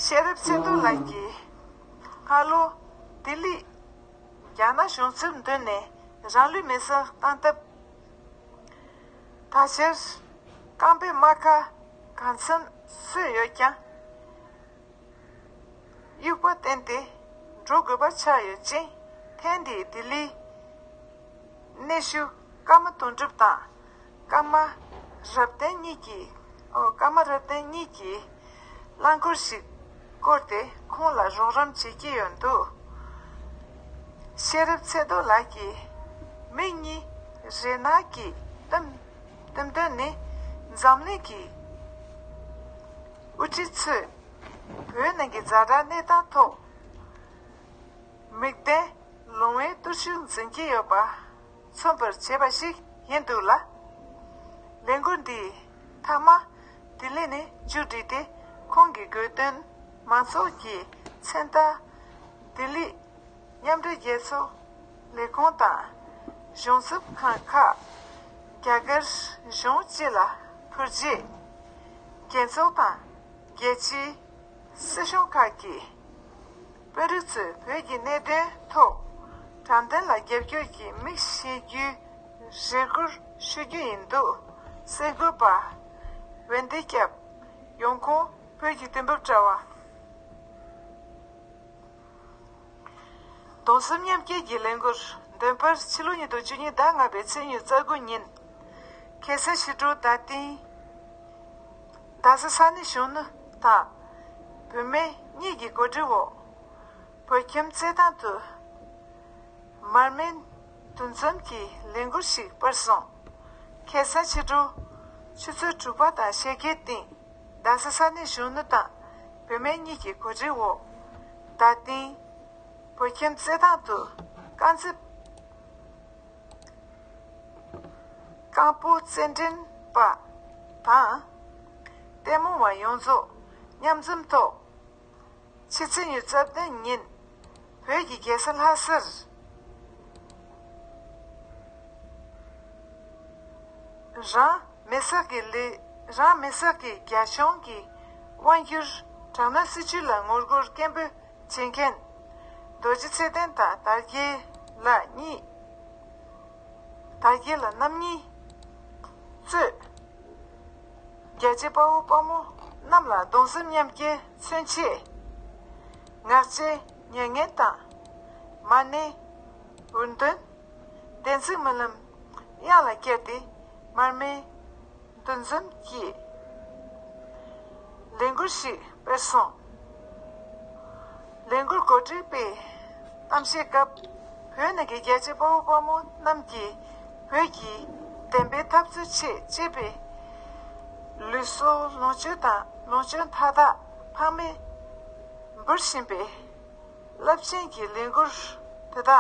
ཤེས་རབ་ཚེ་རྡོར་ལགས་ཀྱིས་སྔ་ལོ་ལྡི་ལི་རྒྱ་ནག་གཞུང་ཚབ་མདུན་ནས་རང་ལུས་མེར་སྲེག་བཏང་སྟབས། ད་ཆར་རྐང་པའི་རྨ་ཁ་གང་འཚམ་གསོས་ཡོད་ཀྱང་། དབྱུག་པ་བསྟེན་ཏེ་འགྲོ་དགོས་པ་ཆགས་ཡོད་ཅིང་། ཐེངས་འདིའི་ལྡི་ལིའི་གནས་བཞུགས་ཀརྨ་དོན་གྲུབ་དང་། ཀརྨ་རབ་བརྟན་གཉིས་ཀྱིས། ཨོ། ཀརྨ་རབ་བརྟན་གཉིས་ཀྱིས་རླངས་འཁོར་ཞིག་བསྐོར་ཏེ་ཁོང་ལ་རོགས་རམ་བྱེད་ཀྱི་ཡོད་འདུག་ཤེས་རབ་ཚེ་རྡོར་ལགས་ཀྱིས་མི་གཉིས་རེ་ནག་གི་གཏམ་གཏམ་དོན་ནི་འཛམ་གླིང་གི་དབུ་ཁྲིད་ཚོས་བོད་ནང་གི་ཛ་དྲག་གནས་སྟངས་ཐོག་མིག་ལྡན་ལོང་བའི་བརྟུལ་ཞུགས་འཛིན་གྱི་ཡོད་པ་མཚོན་པར་བྱས་པ་ཞིག་ཡིན་འདུག་ལ། ལས་འགུལ་འདིའི་མཐའ་མ་ལྡི་ལི་ནས་མཇུག་བསྒྲིལ་ཏེ། ཁོང་གི་དགོས་འདུན་མང་ཚོགས་ཀྱི་མཚན་རྟགས་ལྡི་ལི་མཉམ་འབྲེལ་རྒྱལ་ཚོགས་ལས་ཁུངས་དང་གཞུང་ཚབ་ཁང་ཁག་རྒྱ་གར་གཞུང་སྤྱི་ལ་ཕུལ་རྗེས། རྒྱལ་ཚོགས་དང་རྒྱལ་སྤྱིའི་སྲིད་གཞུང་ཁག་གི་དཔོན་རིགས་ཚོས་བོད་ཀྱི་གནད་དོན་ཐོག་དྲང་བདེན་ལ་རྒྱབ་སྐྱོར་གྱི་མིག་ཤེས་རྒྱུའི་རེ་སྐུལ་ཞུ་རྒྱུ་ཡིན་འདུག་གསར་འགོད་པ་འོན་ཏེ་སྐྱབས། ཡོང་ཁུངས་བོད་ཀྱི་དུས་བབ་དྲ་བ། གདུང་སེམས་མཉམ་སྐྱེད་ཀྱི་ལས་འགུལ་འདོན་པར་ཕྱི་ལོ་ཉིས་སྟོང་བཅུ་གཉིས་ཟླ་ལྔ་པའི་ཚེས་ཉི་ཤུ་རྩ་དགུ་ཉིན། ཁ་སང་ཕྱི་དྲོ་རྡ་སྟེང་རྡ་ས་ས་གནས་གཞོན་ནུ་དང་བུད་མེད་གཉིས་ཀྱི་གོ་སྒྲིག་འོག་བོད་ཁྱིམ་རྩེད་ཐང་དུ་མར་མེ་འདུ་འཛོམས་ཀྱི་ལས་འགུལ་ཞིག་སྤེལ་སོང་། ཁ་སང་ཕྱི་དྲོ་ཆུ་ཚོད་དྲུག་པ་དང་ཞེ་བརྒྱད་སྟེང་རྡ་ས་ས་གནས་གཞོན་ནུ་དང་བུད་མེད་གཉིས་ཀྱི་གོ་སྒྲིག་འོག་རྡ་སྟེང་བོད་ཁྱིམ་རྩེད་ཐང་དུ་རྐང་རྩེད་རྐང་སྤོལ་རྩེད་འགྲན་པ་དང་ལྟད་མོ་བ་ཡོངས་རྫོགས་མཉམ་འཛོམས་ཐོག་ཕྱི་ཚེས་ཉི་ཤུ་རྩ་བདུན་ཉིན་བོད་ཀྱི་རྒྱལ་ས་ལྷ་སར་རང་མི་སེར་གྱི་ལས་རང་མི་སེར་གྱི་རྒྱ་གཞུང་གི་དབང་སྒྱུར་དྲག་གནོན་སྲིད་བྱུས་ལ་ངོ་རྒོལ་སྐད་འབོད་བྱེད་མཁན་རྡོ་རྗེ་ཚེ་བརྟན་དང་དར་རྒྱས་ལགས་གཉིས། དར་རྒྱས་ལགས་རྣམ་གཉིས་གཙོས་རྒྱལ་གཅེས་དཔའ་བོ་དཔའ་མོ་རྣམས་ལ་གདུང་སེམས་མཉམ་སྐྱེད་མཚོན་ཆེད་ངག་བཅད་མྱ་ངན་དང་མ་ཎི་འུར་འདོན་བདེན་ཚིག་སྨོན་ལམ་དབྱངས་ལ་བསྐྱལ་ཏེ་མར་མེ་འདུ་འཛོམས་ཀྱི་ལས་འགུལ་ཞིག་སྤེལ་སོང་། ལས་འགུལ་གོ་སྒྲིག་པས་གཏམ་བཤད་སྐབས་བོད་ནང་གི་རྒྱལ་གཅེས་དཔའ་བོ་དཔའ་མོ་རྣམས་ཀྱིས་བོད་ཀྱི་བདེན་པའི་འཐབ་རྩོད་ཆེད་གཅེས་པའི་ལུས་སྲོག་ལོངས་སྤྱོད་དང་ལོངས་སྤྱོད་མཐའ་དག་ཕངས་མེད་འབུལ་བཞིན་པའི་རླབས་ཆེན་གྱི་ལས་འགུལ་དེ་དག་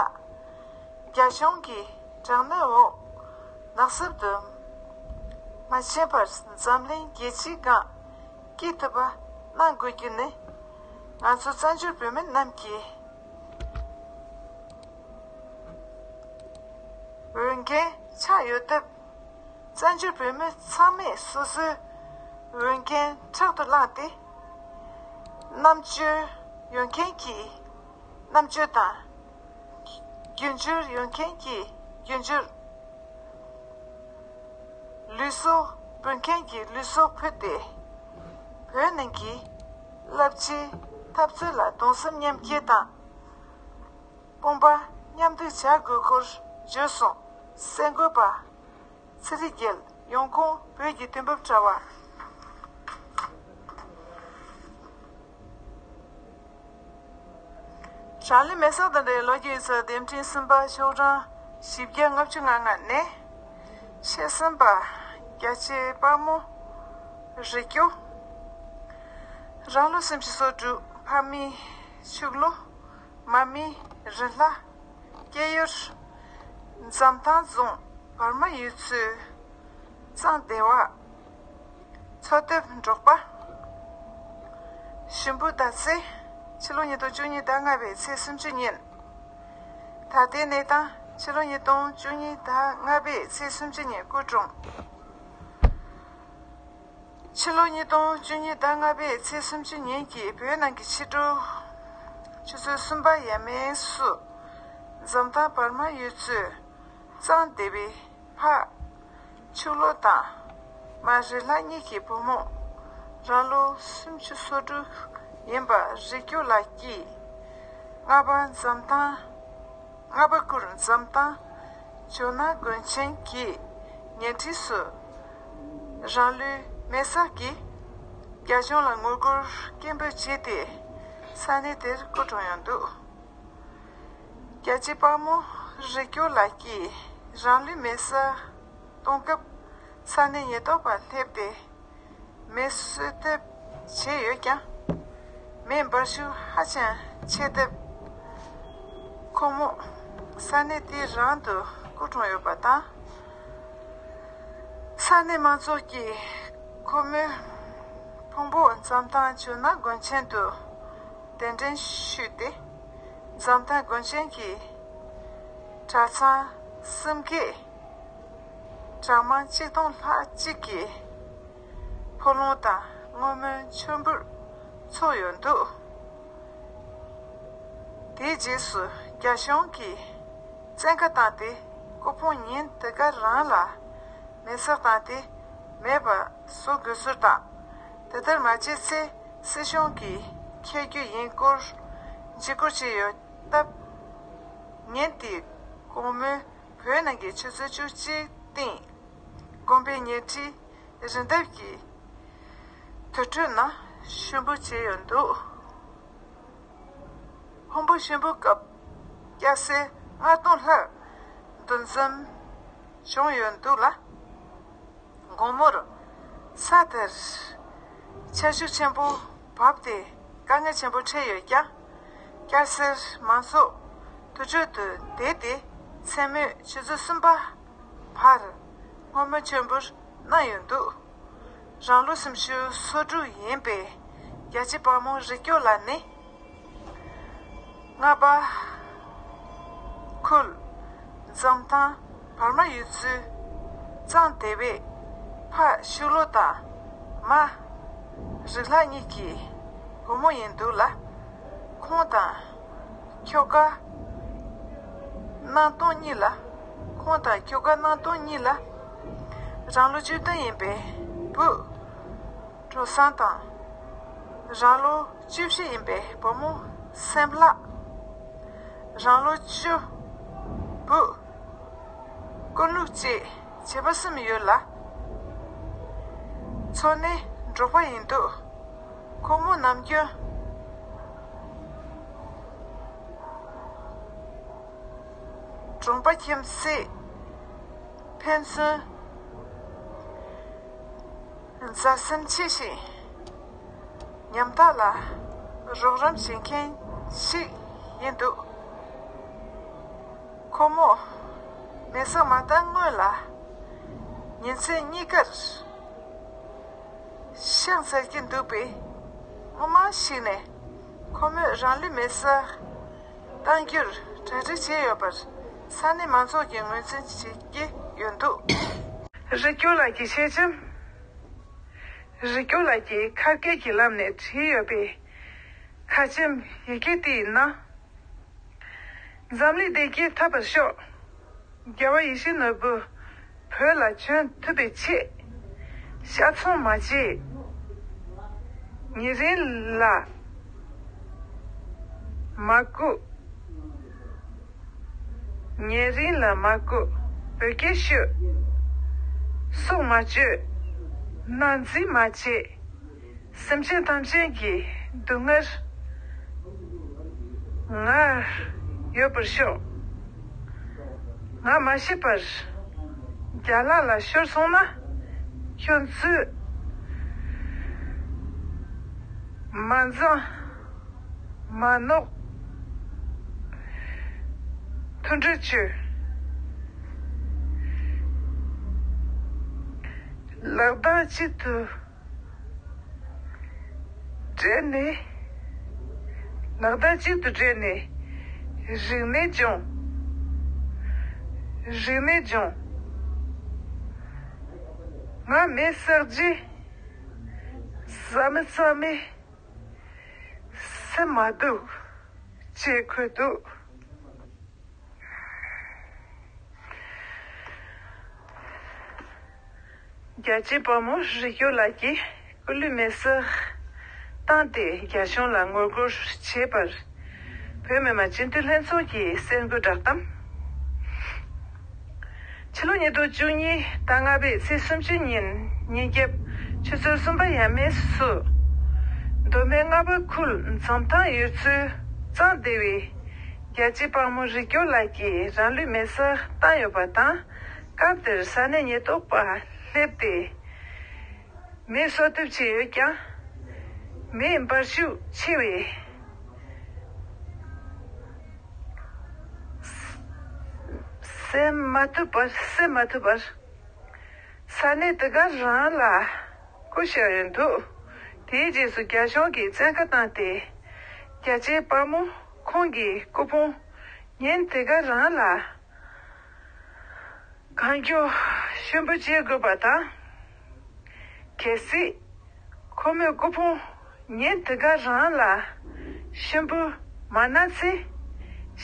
རྒྱ་གཞུང་གི་དྲག་གནོན་འོག་ནག་སུབ་ཏུ་མ་ཕྱིན་པར་འཛམ་གླིང་རྒྱལ་སྤྱིའི་སྒང་སྐྱེལ་ཐུབ་པ་གནང་དགོས་རྒྱུ་ནི་ང་ཚོ་བཙན་བྱོལ་བོད་མི་རྣམས་ཀྱི་འོས་འགན་ཆགས་ཡོད་སྟབས། བཙན་བྱོལ་བོད་མི་ཚང་མས་སོ་སོའི་འོས་འགན་ཕྲག་ཏུ་བླངས་ཏེ། རྣམ་དཔྱོད་ཡོད་མཁན་གྱིས་རྣམ་དཔྱོད་དང་། རྒྱུ་འབྱོར་ཡོད་མཁན་གྱིས་རྒྱུ་འབྱོར། ལུས་སྲོག་ཕུལ་མཁན་གྱིས་ལུས་སྲོག་ཕུལ་ཏེ། བོད་ནང་གི་རླབས་ཆེའི་འཐབ་རྩོད་ལ་གདུང་སེམས་མཉམ་སྐྱེད་དང་། དཔུང་པ་མཉམ་གཏུག་བྱ་དགོས་སྐོར་བརྗོད་སོང་། གསར་འགོད་པ་ཚེ་རིང་རྒྱལ། ཡོང་ཁུངས་བོད་ཀྱི་དུས་བབ་དྲ་བ། རང་ལུས་མེ་སྲེག་དང་འབྲེལ་ལོ་རྒྱུས་ཡོད་ཚད་སྡེ་ཕྲན་གསུམ་པ་ཤོག་གྲངས་བཞི་བརྒྱ་ལྔ་བཅུ་ང་ལྔ་ནས། ཆེད་གསུམ་པ་རྒྱ་ཆེའི་དཔའ་མོ་རིག་སྐྱོ། རང་ལོ་སུམ་ཅུ་སོ་དྲུག་ཕ་མེས་ཕྱུག་ལོ། མ་མེས་རི་ལྷ། སྐྱེས་ཡུལ། འཛམ་ཐང་རྫོང་བར་མ་ཡུལ་ཚོའི་གཙང་སྡེ་བ། འཚོ་དེབ་འབྲོག་པ། ཞུམ་བུ་ཟླ་ཚེས། ཕྱི་ལོ་ཉིས་སྟོང་བཅུ་གཉིས་ཟླ་ལྔ་པའི་ཚེས་སུམ་ཅུ་ཉིན། ད་ལྟའི་གནས་སྟངས། ཕྱི་ལོ་ཉིས་སྟོང་བཅུ་གཉིས་ཟླ་ལྔ་པའི་ཚེས་སུམ་ཅུ་ཉིན་སྐུ་གྲོངས། ཕྱི་ལོ་ཉིས་སྟོང་བཅུ་གཉིས་ཟླ་ལྔ་པའི་ཚེས་སུམ་ཅུ་ཉིན་གྱི་བོད་ནང་གི་ཕྱི་དྲོ་ཆུ་ཚོད་གསུམ་པ་ཡས་མས་སུ། འཛམ་ཐང་བར་མ་ཡུལ་ཚོའི་གཙང་སྡེ་བའི་ཕ་ཕྱུག་ལོ་དང་། མ་རི་ལྷ་གཉིས་ཀྱི་བུ་མོ། རང་ལོ་སུམ་ཅུ་སོ་དྲུག་ཡིན་པ་རིག་སྐྱོ་ལགས་ཀྱིས། རྔ་པ་འཛམ་ཐང་། རྔ་པ་ཁུལ་འཛམ་ཐང་ཇོ་ནང་དགོན་ཆེན་གྱི་ཉེ་འཁྲིས་སུ་རང་ལུས་མེ་སྲེག་གིས་རྒྱ་གཞུང་ལ་ངོ་རྒོལ་སྐད་འབོད་བྱས་ཏེ། ས་གནས་དེར་སྐུ་གྲོངས་ཡོང་འདུག་རྒྱལ་གཅེས་དཔའ་མོ་རིག་སྐྱོར་ལགས་ཀྱིས་རང་ལུས་མེར་སྲེག་གཏོང་སྐབས་ས་གནས་ཉེན་རྟོག་པ་སླེབས་ཏེ། མེ་གསོད་ཐབས་བྱས་ཡོད་ཀྱང་། མེ་འབར་ཤུགས་ཧ་ཅང་ཆེ་སྟབས། ཁོ་མོ་ས་གནས་དེ་རང་དུ་སྐུ་གྲོངས་ཡོད་པ་དང་། ས་གནས་མང་ཚོགས་ཀྱིས་ཁོ་མོའི་ཕུང་པོ་འཛམ་ཐང་ཇོ་ནང་དགོན་ཆེན་དུ་གདན་འདྲེན་ཞུས་ཏེ། འཛམ་ཐང་དགོན་ཆེན་གྱི་གྲྭ་ཚང་གསུམ་ཀའི་གྲྭ་མང་ཆིག་སྟོང་ལྷག་ཅིག་གིས་ཕོ་ལོང་དང་བསྔོ་སྨོན་མཆོད་འབུལ་ཚོགས་ཡོད་འདུག་དེའི་རྗེས་སུ་རྒྱ་གཞུང་གིས་བཙན་བཀའ་བཏང་སྟེ། སྐུ་ཕུང་ཉིན་དེ་ག་རང་ལ་མེ་སྲེག་བཏང་སྟེ་མེད་པ་བཟོ་དགོས་ཟེར་དང་། དེ་ལྟར་མ་བྱས་ཚེ་སྲིད་གཞུང་གིས་འཁྱེར་རྒྱུ་ཡིན་སྐོར་འཇིགས་སྐུལ་བྱས་ཡོད་སྟབས། ཉིན་དེའི་དགོང་མོའི་བོད་ནང་གི་ཆུ་ཚོད་བཅུ་གཅིག་སྟེང་དགོན་པའི་ཉེ་འཁྲིས་རི་འདབས་ཀྱི་དུར་ཁྲོད་ནང་ཞུགས་འབུལ་བྱས་ཡོད་འདུག་ཕུང་པོ་ཞུགས་འབུལ་སྐབས་སྐྱ་སེར་ལྔ་སྟོང་ལྷག་འདུ་འཛོམས་བྱུང་ཡོད་འདུག་ལ། དགོང་མོར་ས་དེར་ཆར་ཆུ་ཆེན་པོ་བབས་ཏེ་དཀའ་ངལ་ཆེན་པོ་འཕྲད་ཡོད་ཀྱང་། སྐྱ་སེར་མང་ཚོགས་དུར་ཁྲོད་དུ་བསྡད་དེ་མཚན་མོའི་ཆུ་ཚོད་གསུམ་པ་བར་བསྔོ་སྨོན་མཆོད་འབུལ་གནང་ཡོད་འདུག་རང་ལོ་སུམ་ཅུ་སོ་དྲུག་ཡིན་པའི་རྒྱལ་གཅེས་དཔའ་མོ་རིག་སྐྱོར་ལགས་ནི། རྔ་པ་ཁུལ་འཛམ་ཐང་བར་མ་ཡུལ་ཚོའི་གཙང་སྡེ་བའི་ཕ་ཤུ་ལོ་དང་མ་རིག་ལྷ་གཉིས་ཀྱི་བུ་མོ་ཡིན་འདུག་ལ། ཁོང་དང་ཁྱོ་ག་སྣང་སྟོང་གཉིས་ལ། ཁོང་དང་ཁྱོ་ག་སྣང་སྟོང་གཉིས་ལ། རང་ལོ་བཅུ་བདུན་ཡིན་པའི་བུ་གྲོ་བཟང་དང་། རང་ལོ་བཅུ་བཞི་ཡིན་པའི་བུ་མོ་སེམས་ལྷག་རང་ལོ་བཅུ། བུ་ཀུན་ལུགས་བཅས་བྱིས་པ་གསུམ་ཡོད་ལ། འཚོ་གནས་འབྲོག་པ་ཡིན་འདུག་ཁོ་མོ་ནམ་རྒྱུན་གྲོང་པ་ཁྱིམ་མཚེས་ཕན་ཚུན་མཛའ་སེམས་ཆེ་ཞིང་ཉམ་ཐག་ལ་རོགས་རམ་བྱེད་མཁན་ཞིག་ཡིན་འདུག་ཁོ་མོ་མེ་སྲེག་མ་བཏང་སྔོན་ལ་ཉིན་མཚན་གཉིས་ཀར་ཤ་འཚལ་གྱི་འདུག་པས། སྔོན་མ་ཞིག་ནས་ཁོ་མོས་རང་ལུས་མེ་སྲེག་གཏང་རྒྱུར་གྲ་སྒྲིག་བྱས་ཡོད་པར་ས་གནས་མང་ཚོགས་ཀྱིས་ངོས་འཛིན་བྱེད་ཀྱི་ཡོད་འདུག་རིག་སྐྱོར་ལགས་ཀྱི་ཞལ་ཆེམས། རིག་སྐྱོར་ལགས་ཀྱིས་ཁ་སྐད་ཀྱི་ལམ་ནས་བྲིས་ཡོད་པའི་ཁ་ཆེམས་ཡི་གེ་དེའི་ནང་། འཛམ་གླིང་བདེ་སྐྱིད་ཐོབ་པར་ཤོག་རྒྱལ་བ་ཡིད་བཞིན་ནོར་བུ་བོད་ལ་བྱོན་ཐུབ་པའི་ཆེད། ཤ་ཚོང་མ་བྱེད། ཉེ་རིང་ལ་མ་བརྐུ། ཉེ་རིང་ལ་མ་བརྐུ། བོད་སྐད་ཤོད། སྲོག་མ་གཅོད། ནང་འཛིང་མ་བྱེད། སེམས་ཅན་ཐམས་ཅད་ཀྱི་སྡུག་བསྔལ་ང་ཡོད་པར་ཤོག་ང་མ་ཤི་བར་རྒྱ་ལག་ལ་ཤོར་སོང་ན། ཁྱོད་ཚོས་མ་འཛེམ། མ་ནོག་མཐུན་སྒྲིལ་བྱོས། ལག་གདང་གཅིག་ཏུ་སྦྲེལ་ནས། ལག་གདང་གཅིག་ཏུ་སྦྲེལ་ནས། རིག་གནས་སྦྱོང་། རིག་གནས་སྦྱོང་། ང་མེ་བསྲེགས་རྗེས་བཟའ་མི་རྩྭ་མི་སེམས་མ་སྡུག་ཅེས་འཁོད་འདུག་རྒྱལ་གཅེས་དཔའ་མོ་རིག་སྐྱོར་ལགས་ཀྱིས་སྐུ་ལུས་མེ་སྲེག་བཏང་སྟེ་རྒྱ་གཞུང་ལ་ངོ་རྒོལ་བྱས་པར། བོད་མི་མང་སྤྱི་འཐུས་ལྷན་ཚོགས་ཀྱི་གསར་འགོད་བསྒྲགས་གཏམ། ཕྱི་ལོ་ཉིས་སྟོང་བཅུ་གཉིས་ཟླ་ལྔ་པའི་ཚེས་སུམ་ཅུ་ཉིན་ཉིན་རྒྱབ་ཆུ་ཚོད་གསུམ་པ་ཡས་མས་སུ། མདོ་སྨད་རྔ་པ་ཁུལ་འཛམ་ཐང་ཡུལ་ཚོའི་གཙང་སྡེ་བའི་ རྒྱལ་གཅེས་དཔའ་མོ་རིག་སྐྱོབ་ལགས་ཀྱིས་རང་ལུས་མེ་སྲེག་བཏང་ཡོད་པ་དང་། སྐབས་དེར་ས་གནས་ཉེན་རྟོག་པ་སླེབས་ཏེ། མེ་གསོད་ཐབས་བྱས་ཡོད་ཀྱང་། མེ་འབར་ཤུགས་ཆེ་བས། བསད་མ་ཐུབ་པར། བསད་མ་ཐུབ་པར། ས་གནས་དེ་ག་རང་ལ་སྐུ་གཤེགས་ཡོད་འདུག་དེའི་རྗེས་སུ་རྒྱ་གཞུང་གིས་བཙན་བཀའ་བཏང་སྟེ། རྒྱལ་གཅེས་དཔའ་མོ་ཁོང་གི་སྐུ་ཕུང་ཉིན་དེ་ག་རང་ལ་གང་མགྱོགས་ཞུ་འབུལ་བྱེད་དགོས་པ་དང་། གལ་སྲིད་ཁོ་མོའི་སྐུ་ཕུང་ཉིན་དེ་ག་རང་ལ་ཞུ་འབུལ་མ་གནང་ཚེ།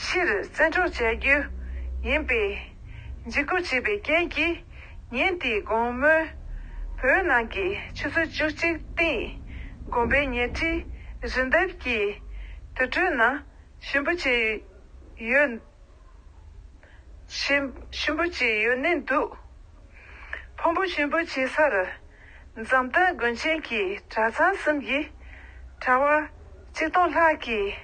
ཕྱིར་བཙན་འཕྲོག་བྱ་རྒྱུ་ཡིན་པའི་འཇིགས་སྐུལ་བྱས་པའི་རྐྱེན་གྱིས། ཉིན་དེའི་དགོང་མོའི་བོད་ནང་གི་ཆུ་ཚོད་བཅུ་གཅིག་སྟེང་དགོན་པའི་ཉེ་འཁྲིས་རི་འདབས་ཀྱི་དུར་ཁྲོད་ནང་ཞུ་འབུལ་བྱས་ཡོད། ཞུ་ཞུ་འབུལ་བྱས་ཡོད་ནི་འདུག་ཕུང་པོ་ཞུ་འབུལ་བྱེད་སར་འཛམ་ཐང་དགོན་ཆེན་གྱི་གྲྭ་ཚང་གསུམ་གྱི་གྲྭ་བ་ཆིག་སྟོང་ལྷག་གིས་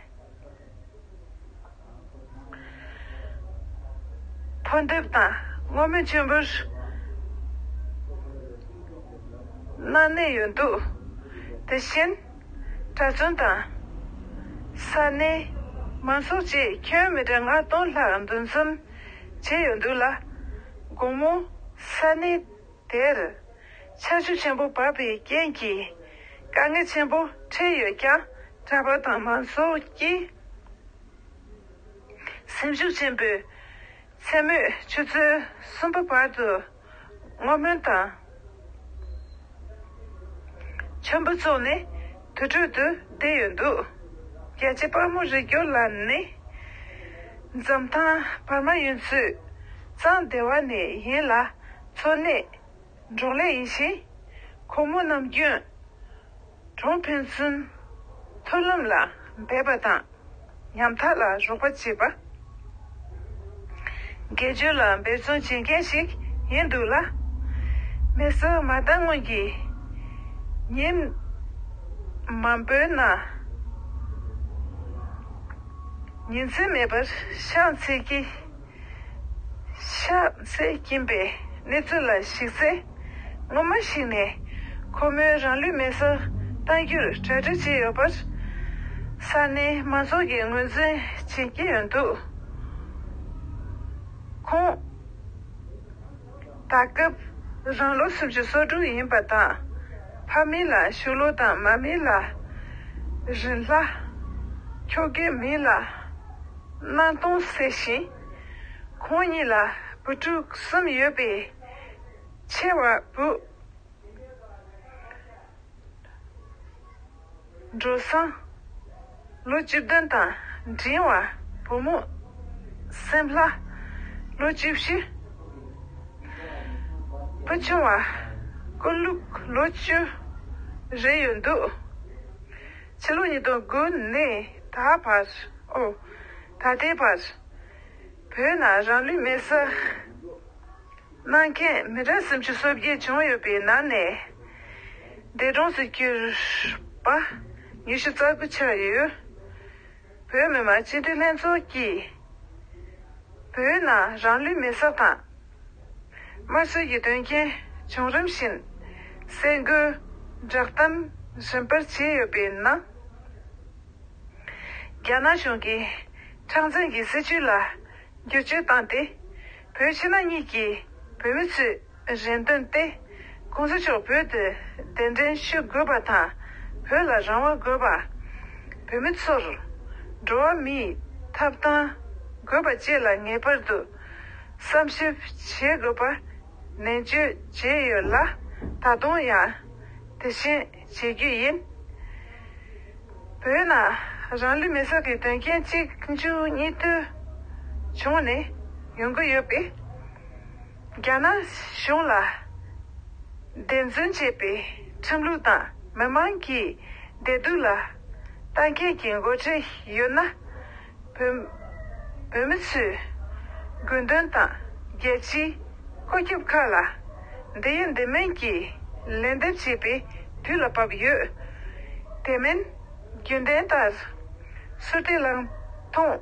ཕོ་འདེབས་དང་བསྔོ་སྨོན་ཆེན་པོར་གནང་གནས་ཡོད་འདུག་དེ་བཞིན་གྲྭ་བཙུན་དང་ས་གནས་མང་ཚོགས་བཅས་ཁྱོན་མི་གྲངས་ལྔ་སྟོང་ལྷག་འདུ་འཛོམས་བྱས་ཡོད་འདུག་ལ། དགོང་མོ་ས་གནས་དེར་ཆར་ཆུ་ཆེན་པོ་བབས་པའི་རྐྱེན་གྱིས་དཀའ་ངལ་ཆེན་པོ་འཕྲད་ཡོད་ཀྱང་། གྲྭ་པ་དང་མང་ཚོགས་ཀྱིས་སེམས་ཤུགས་ཆེན་པོས་མཚན་མོའི་ཆུ་ཚོད་གསུམ་པ་བར་དུ་བསྔོ་སྨོན་དང་མཆོད་འབུལ་བཙུགས་ནས་དུར་ཁྲོད་དུ་བསྡད་ཡོད་འདུག་རྒྱལ་གཅེས་དཔའ་མོ་རིག་སྐྱོབ་ལགས་ནི་འཛམ་ཐང་བར་མ་ཡུལ་ཚོའི་གཙང་སྡེ་བ་ནས་ཡིན་ལ། འཚོ་གནས་འབྲོག་ལས་ཡིན་ཞིང་། ཁོ་མོ་ནམ་རྒྱུན་གྲོང་ཕན་ཚུན་མཐུན་ལམ་ལ་འབད་པ་དང་། ཉམ་ཐག་ལ་རོགས་པ་བྱེད་པ། དགེ་སྦྱོར་ལ་འབད་བརྩོན་བྱེད་མཁན་ཞིག་ཡིན་འདུག་ལ། མེ་སྲེག་མ་བཏང་སྔོན་གྱི་ཉིན་མང་པོའི་ནང་ཉིན་མཚན་མེད་པར་ཕྱག་འཚལ་གྱི། ཕྱག་འཚལ་གྱིན་པའི་གནས་ཚུལ་ལ་གཞིགས་ཚེ། སྔོན་མ་ཞིག་ནས་ཁོ་མོས་རང་ལུས་མེ་སྲེག་གཏང་རྒྱུར་གྲ་སྒྲིག་བྱས་ཡོད་པར་ས་གནས་མང་ཚོགས་ཀྱིས་ངོས་འཛིན་བྱེད་ཀྱི་ཡོད་འདུག་ཁོང་ད་སྐབས་རང་ལོ་སུམ་ཅུ་སོ་དྲུག་ཡིན་པ་དང་། ཕ་མིང་ལ་ཤུ་ལོ་དང་། མ་མིང་ལ་རིན་ལྷ། ཁྱོ་གའི་མིང་ལ་སྣང་སྟོང་ཟེར་ཞིང་། ཁོང་གཉིས་ལ་བུ་ཕྲུག་གསུམ་ཡོད་པའི་ཆེ་བ་བུ་འགྲོ་སོང་ལོ་བཅུ་བདུན་དང་། འབྲིང་བ་བུ་མོ་སེམས་ལྷ་ལོ་བཅུ་བཞི། བུ་ཆུང་བ་ཀུན་ལུགས་ལོ་བཅུ་རེ་ཡོད་འདུག་ཕྱི་ལོ་ཉིས་སྟོང་དགུ་ནས་ད་བར། ཨོ། ད་ལྟའི་བར་བོད་ནང་རང་ལུས་མེ་སྲེག་གནང་མཁན་མི་གྲངས་སུམ་ཅུ་སོ་བརྒྱད་བྱུང་ཡོད་པའི་ནང་ནས། འདས་གྲོངས་སུ་གྱུར་པ་ཉི་ཤུ་རྩ་དགུ་ཆགས་ཡོད། བོད་མི་མང་སྤྱི་འཐུས་ལྷན་ཚོགས་ཀྱིས་བོད་ནང་རང་ལུས་མེ་སྲེག་དང་དམར་གསོད་ཀྱི་དོན་རྐྱེན་བྱུང་རིམ་བཞིན་གསལ་འགོད་བསྒྲགས་གཏམ་རིམ་པར་བྱས་ཡོད་པའི་ནང་། རྒྱ་ནག་གཞུང་གིས་ཁྲག་འཛིན་གྱི་སྲིད་བྱུས་ལ་བསྒྱུར་བཅོས་བཏང་སྟེ། བོད་ཕྱི་ནང་གཉིས་ཀྱི་བོད་མི་ཚོའི་རེ་འདུན་ཏེ། གོང་ས་མཆོག་བོད་དུ་གདན་འདྲེན་ཞུ་དགོས་པ་དང་། བོད་ལ་རང་དབང་དགོས་པ། བོད་མི་ཚོར་འགྲོ་བ་མིའི་ཐོབ་ཐང་དགོས་པ་བཅས་ལ་ངེས་པར་དུ་བསམ་ཞིབ་བྱེད་དགོས་པ་ནན་བརྗོད་བྱས་ཡོད་ལ། ད་དུང་ཡང་དེ་བཞིན་བྱེད་རྒྱུ་ཡིན། བོད་ནང་རང་ལུས་མེ་སྲེག་གི་དོན་རྐྱེན་གཅིག་མཇུག་གཉིས་མཐུད་བྱུང་ནས་ཡོང་གི་ཡོད་པས། རྒྱ་ནག་གཞུང་ལ་བདེན་རྫུན་བཅད་པའི་ཁྲིམས་ལུགས་དང་མི་མང་གི་བདེ་སྡུག་ལ་ལྟ་མཁན་གྱི་འགོ་ཁྲིད་ཡོད་ན། བོད་བོད་མི་ཚོས་དགོས་འདུན་དང་རྒྱལ་སྤྱིའི་བཀོད་ཁྱབ་ཁག་ལ་འདི་ཡིན་འདི་མིན་གྱི་ལན་འདེབས་བྱེད་པའི་དུས་ལ་བབ་ཡོད། དེ་མིན་རྒྱུན་ལྡན་ལྟར་སུ་ཏི་ལང་ཐོང་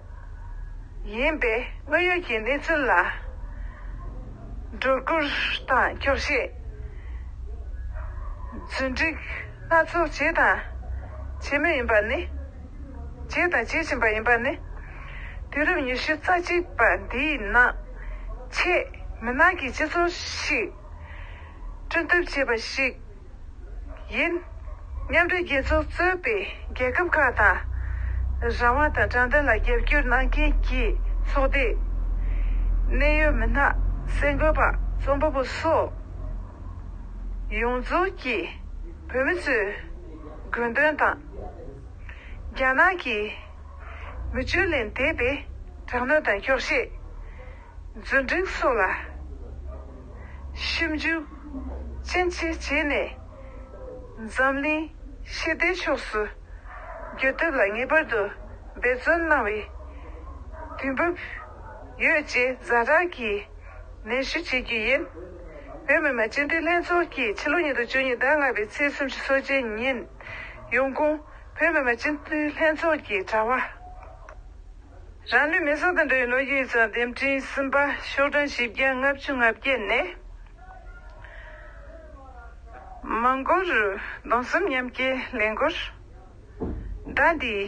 ཡིན་པས། དངོས་ཡོད་ཀྱི་གནས་ཚུལ་ལ་སྒྲོ་བསྐུར་དང་འཁྱོག་བཤད། རྫུན་སྒྲིག་སྣ་ཚོགས་བྱས་དང་བྱེད་མུས་ཡིན་པ་ནི། བྱས་དང་བྱེད་བཞིན་པ་ཡིན་པ་ནི། དུས་རབས་ཉི་ཤུ་རྩ་གཅིག་པ་འདིའི་ནང་ཆེས་མུན་ནག་གི་སྤྱི་ཚོགས་ཤིག་བསྐྲུན་ཐབས་བྱས་པ་ཞིག་ཡིན། མཉམ་འབྲེལ་རྒྱལ་ཚོགས་གཙོས་པའི་རྒྱལ་ཁབ་ཁག་དང་། རང་དབང་དང་དྲང་བདེན་ལ་རྒྱབ་སྐྱོར་གནང་མཁན་གྱི་ཚོགས་སྡེ། གནད་ཡོད་མི་སྣ། གསར་འགོད་པ། རྩོམ་པ་པོ་སོགས་ཡོངས་རྫོགས་ཀྱིས་བོད་མི་ཚོའི་དགོས་འདུན་དང་། རྒྱ་ནག་གི་མི་སྤྱོད་ལས་འདས་པའི་དྲག་གནོན་དང་འཁྱོག་བཤད། རྫུན་སྒྲིག་སོགས་ལ་ཞིབ་འཇུག་ཅན་ཆེ་བྱས་ནས། འཛམ་གླིང་ཞི་བདེའི་ཕྱོགས་སུ་བསྐྱོད་ཐབས་ལ་ངེས་པར་དུ་འབད་བརྩོན་གནང་བའི་དུས་བབ་ཡོད་ཅེས་ཛ་དྲག་གིས་ནན་ཞུ་བྱེད་རྒྱུ་ཡིན། བོད་མི་མང་སྤྱི་འཐུས་ལྷན་ཚོགས་ཀྱིས་ཕྱི་ལོ་ཉིས་སྟོང་བཅུ་གཉིས་ཟླ་ལྔ་པའི་ཚེས་སུམ་ཅུ་སོ་གཅིག་ཉིན། ཡོང་ཁུངས། བོད་མི་མང་སྤྱི་འཐུས་ལྷན་ཚོགས་ཀྱི་དྲ་བ། རང་ལུས་མེར་སྲེག་དང་འབྲེལ་བའི་ལོ་རྒྱུས་ཡིག་ཚགས་འདེམས་ཐོན་གསུམ་པ། ཤོག་གྲངས་བཞི་བརྒྱ་ལྔ་བཅུ་ང་བརྒྱད་ནས། མོན་གྷོར་གདུང་སེམས་མཉམ་སྐྱེད་ལས་འགུལ་ཟླ་འདིའི་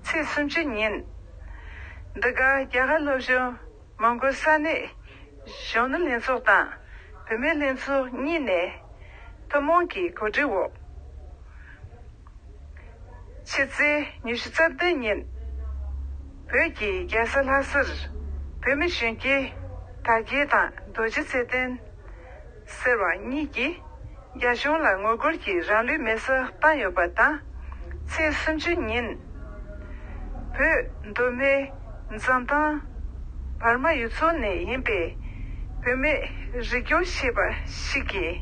ཚེས་སུམ་ཅུ་ཉིན། འདི་ག་རྒྱ་གར་སློབ་གཞུང་མོན་གྷོ་ས་གནས་གཞོན་ནུ་ལྷན་ཚོགས་དང་བུད་མེད་ལྷན་ཚོགས་གཉིས་ནས་ཐུན་མོང་གི་གོ་སྒྲིག་འོག་ཕྱི་ཚེས་ཉི་ཤུ་རྩ་བདུན་ཉིན། བོད་ཀྱི་རྒྱལ་ས་ལྷ་སར་བོད་མི་གཞོན་སྐྱེས་དར་རྒྱས་དང་རྡོ་རྗེ་ཚེ་བརྟན་ཟེར་བ་གཉིས་ཀྱིས་རྒྱ་གཞུང་ལ་ངོ་རྒོལ་གྱིས་རང་ལུས་མེར་སྲེག་བཏང་ཡོད་པ་དང་། ཚེས་སུམ་ཅུ་ཉིན། བོད་མདོ་སྨད་འཛམ་ཐང་འབར་མ་ཡུལ་ཚོ་ནས་ཡིན་པའི་བུད་མེད་རིག་སྐྱོར་ཤེས་པ་ཞིག་གིས།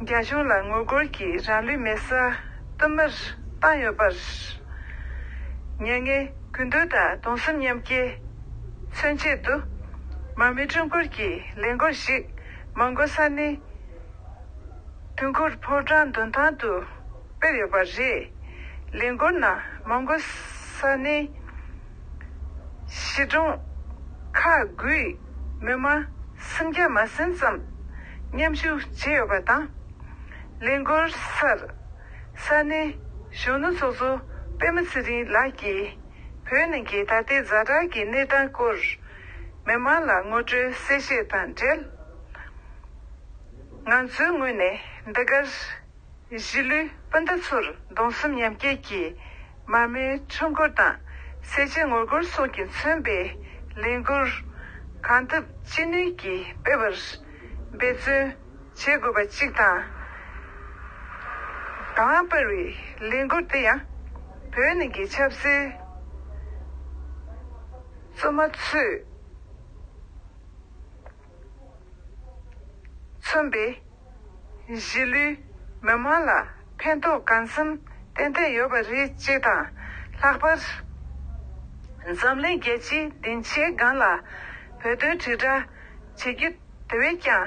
རྒྱ་གཞུང་ལ་ངོ་རྒོལ་གྱིས་རང་ལུས་མེར་སྲེག་བསྟུད་མར་བཏང་ཡོད་པར། མྱ་ངན་གུས་འདུད་དང་གདུང་སེམས་མཉམ་སྐྱེད་མཚོན་ཆེད་དུ། མར་མེ་ཁྲོམ་སྐོར་གྱི་ལས་འགུལ་ཞིག་མོན་གྷོ་ས་གནས་དུས་འཁོར་ཕོ་བྲང་མདུན་ཐང་དུ་སྤེལ་ཡོད་པ་རེད། ལས་འགུལ་ནང་མོན་གྷོ་ས་གནས་གཞིས་གྲོང་ཁག་དགུའི་མི་མང་སུམ་བརྒྱ་མ་ཟིན་ཙམ་མཉམ་ཞུགས་བྱས་ཡོད་པ་དང་། ལས་འགུལ་སར་ས་གནས་གཞོན་ནུ་ཚོགས་གཙོ་པད་མ་ཚེ་རིང་ལགས་ཀྱིས། བོད་ནང་གི་ད་ལྟའི་ཛ་དྲག་གི་གནས་སྟངས་སྐོར་མི་མང་ལ་ངོ་སྤྲོད་གསལ་བཤད་དང་འབྲེལ། ང་ཚོའི་ངོས་ནས་འདི་གར་གཞིས་ལུས་སྤུན་ཟླ་ཚོར་གདུང་སེམས་མཉམ་སྐྱེད་ཀྱི་མར་མེའི་ཁྲོམ་སྐོར་དང་། སེར་བྱེས་ངོ་རྒོལ་སོགས་ཀྱིས་མཚོན་པའི་ལས་འགུལ་གང་ཐུབ་ཅི་ནུས་ཀྱིས་སྤེལ་བར་འབད་བརྩོན་བྱེད་དགོས་པ་གཅིག་དང་། གང་སྤེལ་བའི་ལས་འགུལ་དེ་ཡང་བོད་ནང་གི་ཆབ་སྲིད་བཙུན་མ་ཚོས་མཚོན་པའི་གཞིས་ལུས་མི་མང་ལ་ཕན་ཐོགས་གང་འཚམ་ཏན་ཏན་ཡོད་པ་རེད་ཅེས་དང་། ལྷག་པར་འཛམ་གླིང་རྒྱལ་སྤྱིའི་སྡིངས་ཆའི་སྒང་ལ་བོད་དོན་དྲིལ་བསྒྲགས་བྱེད་རྒྱུ་དེ་བས་ཀྱང་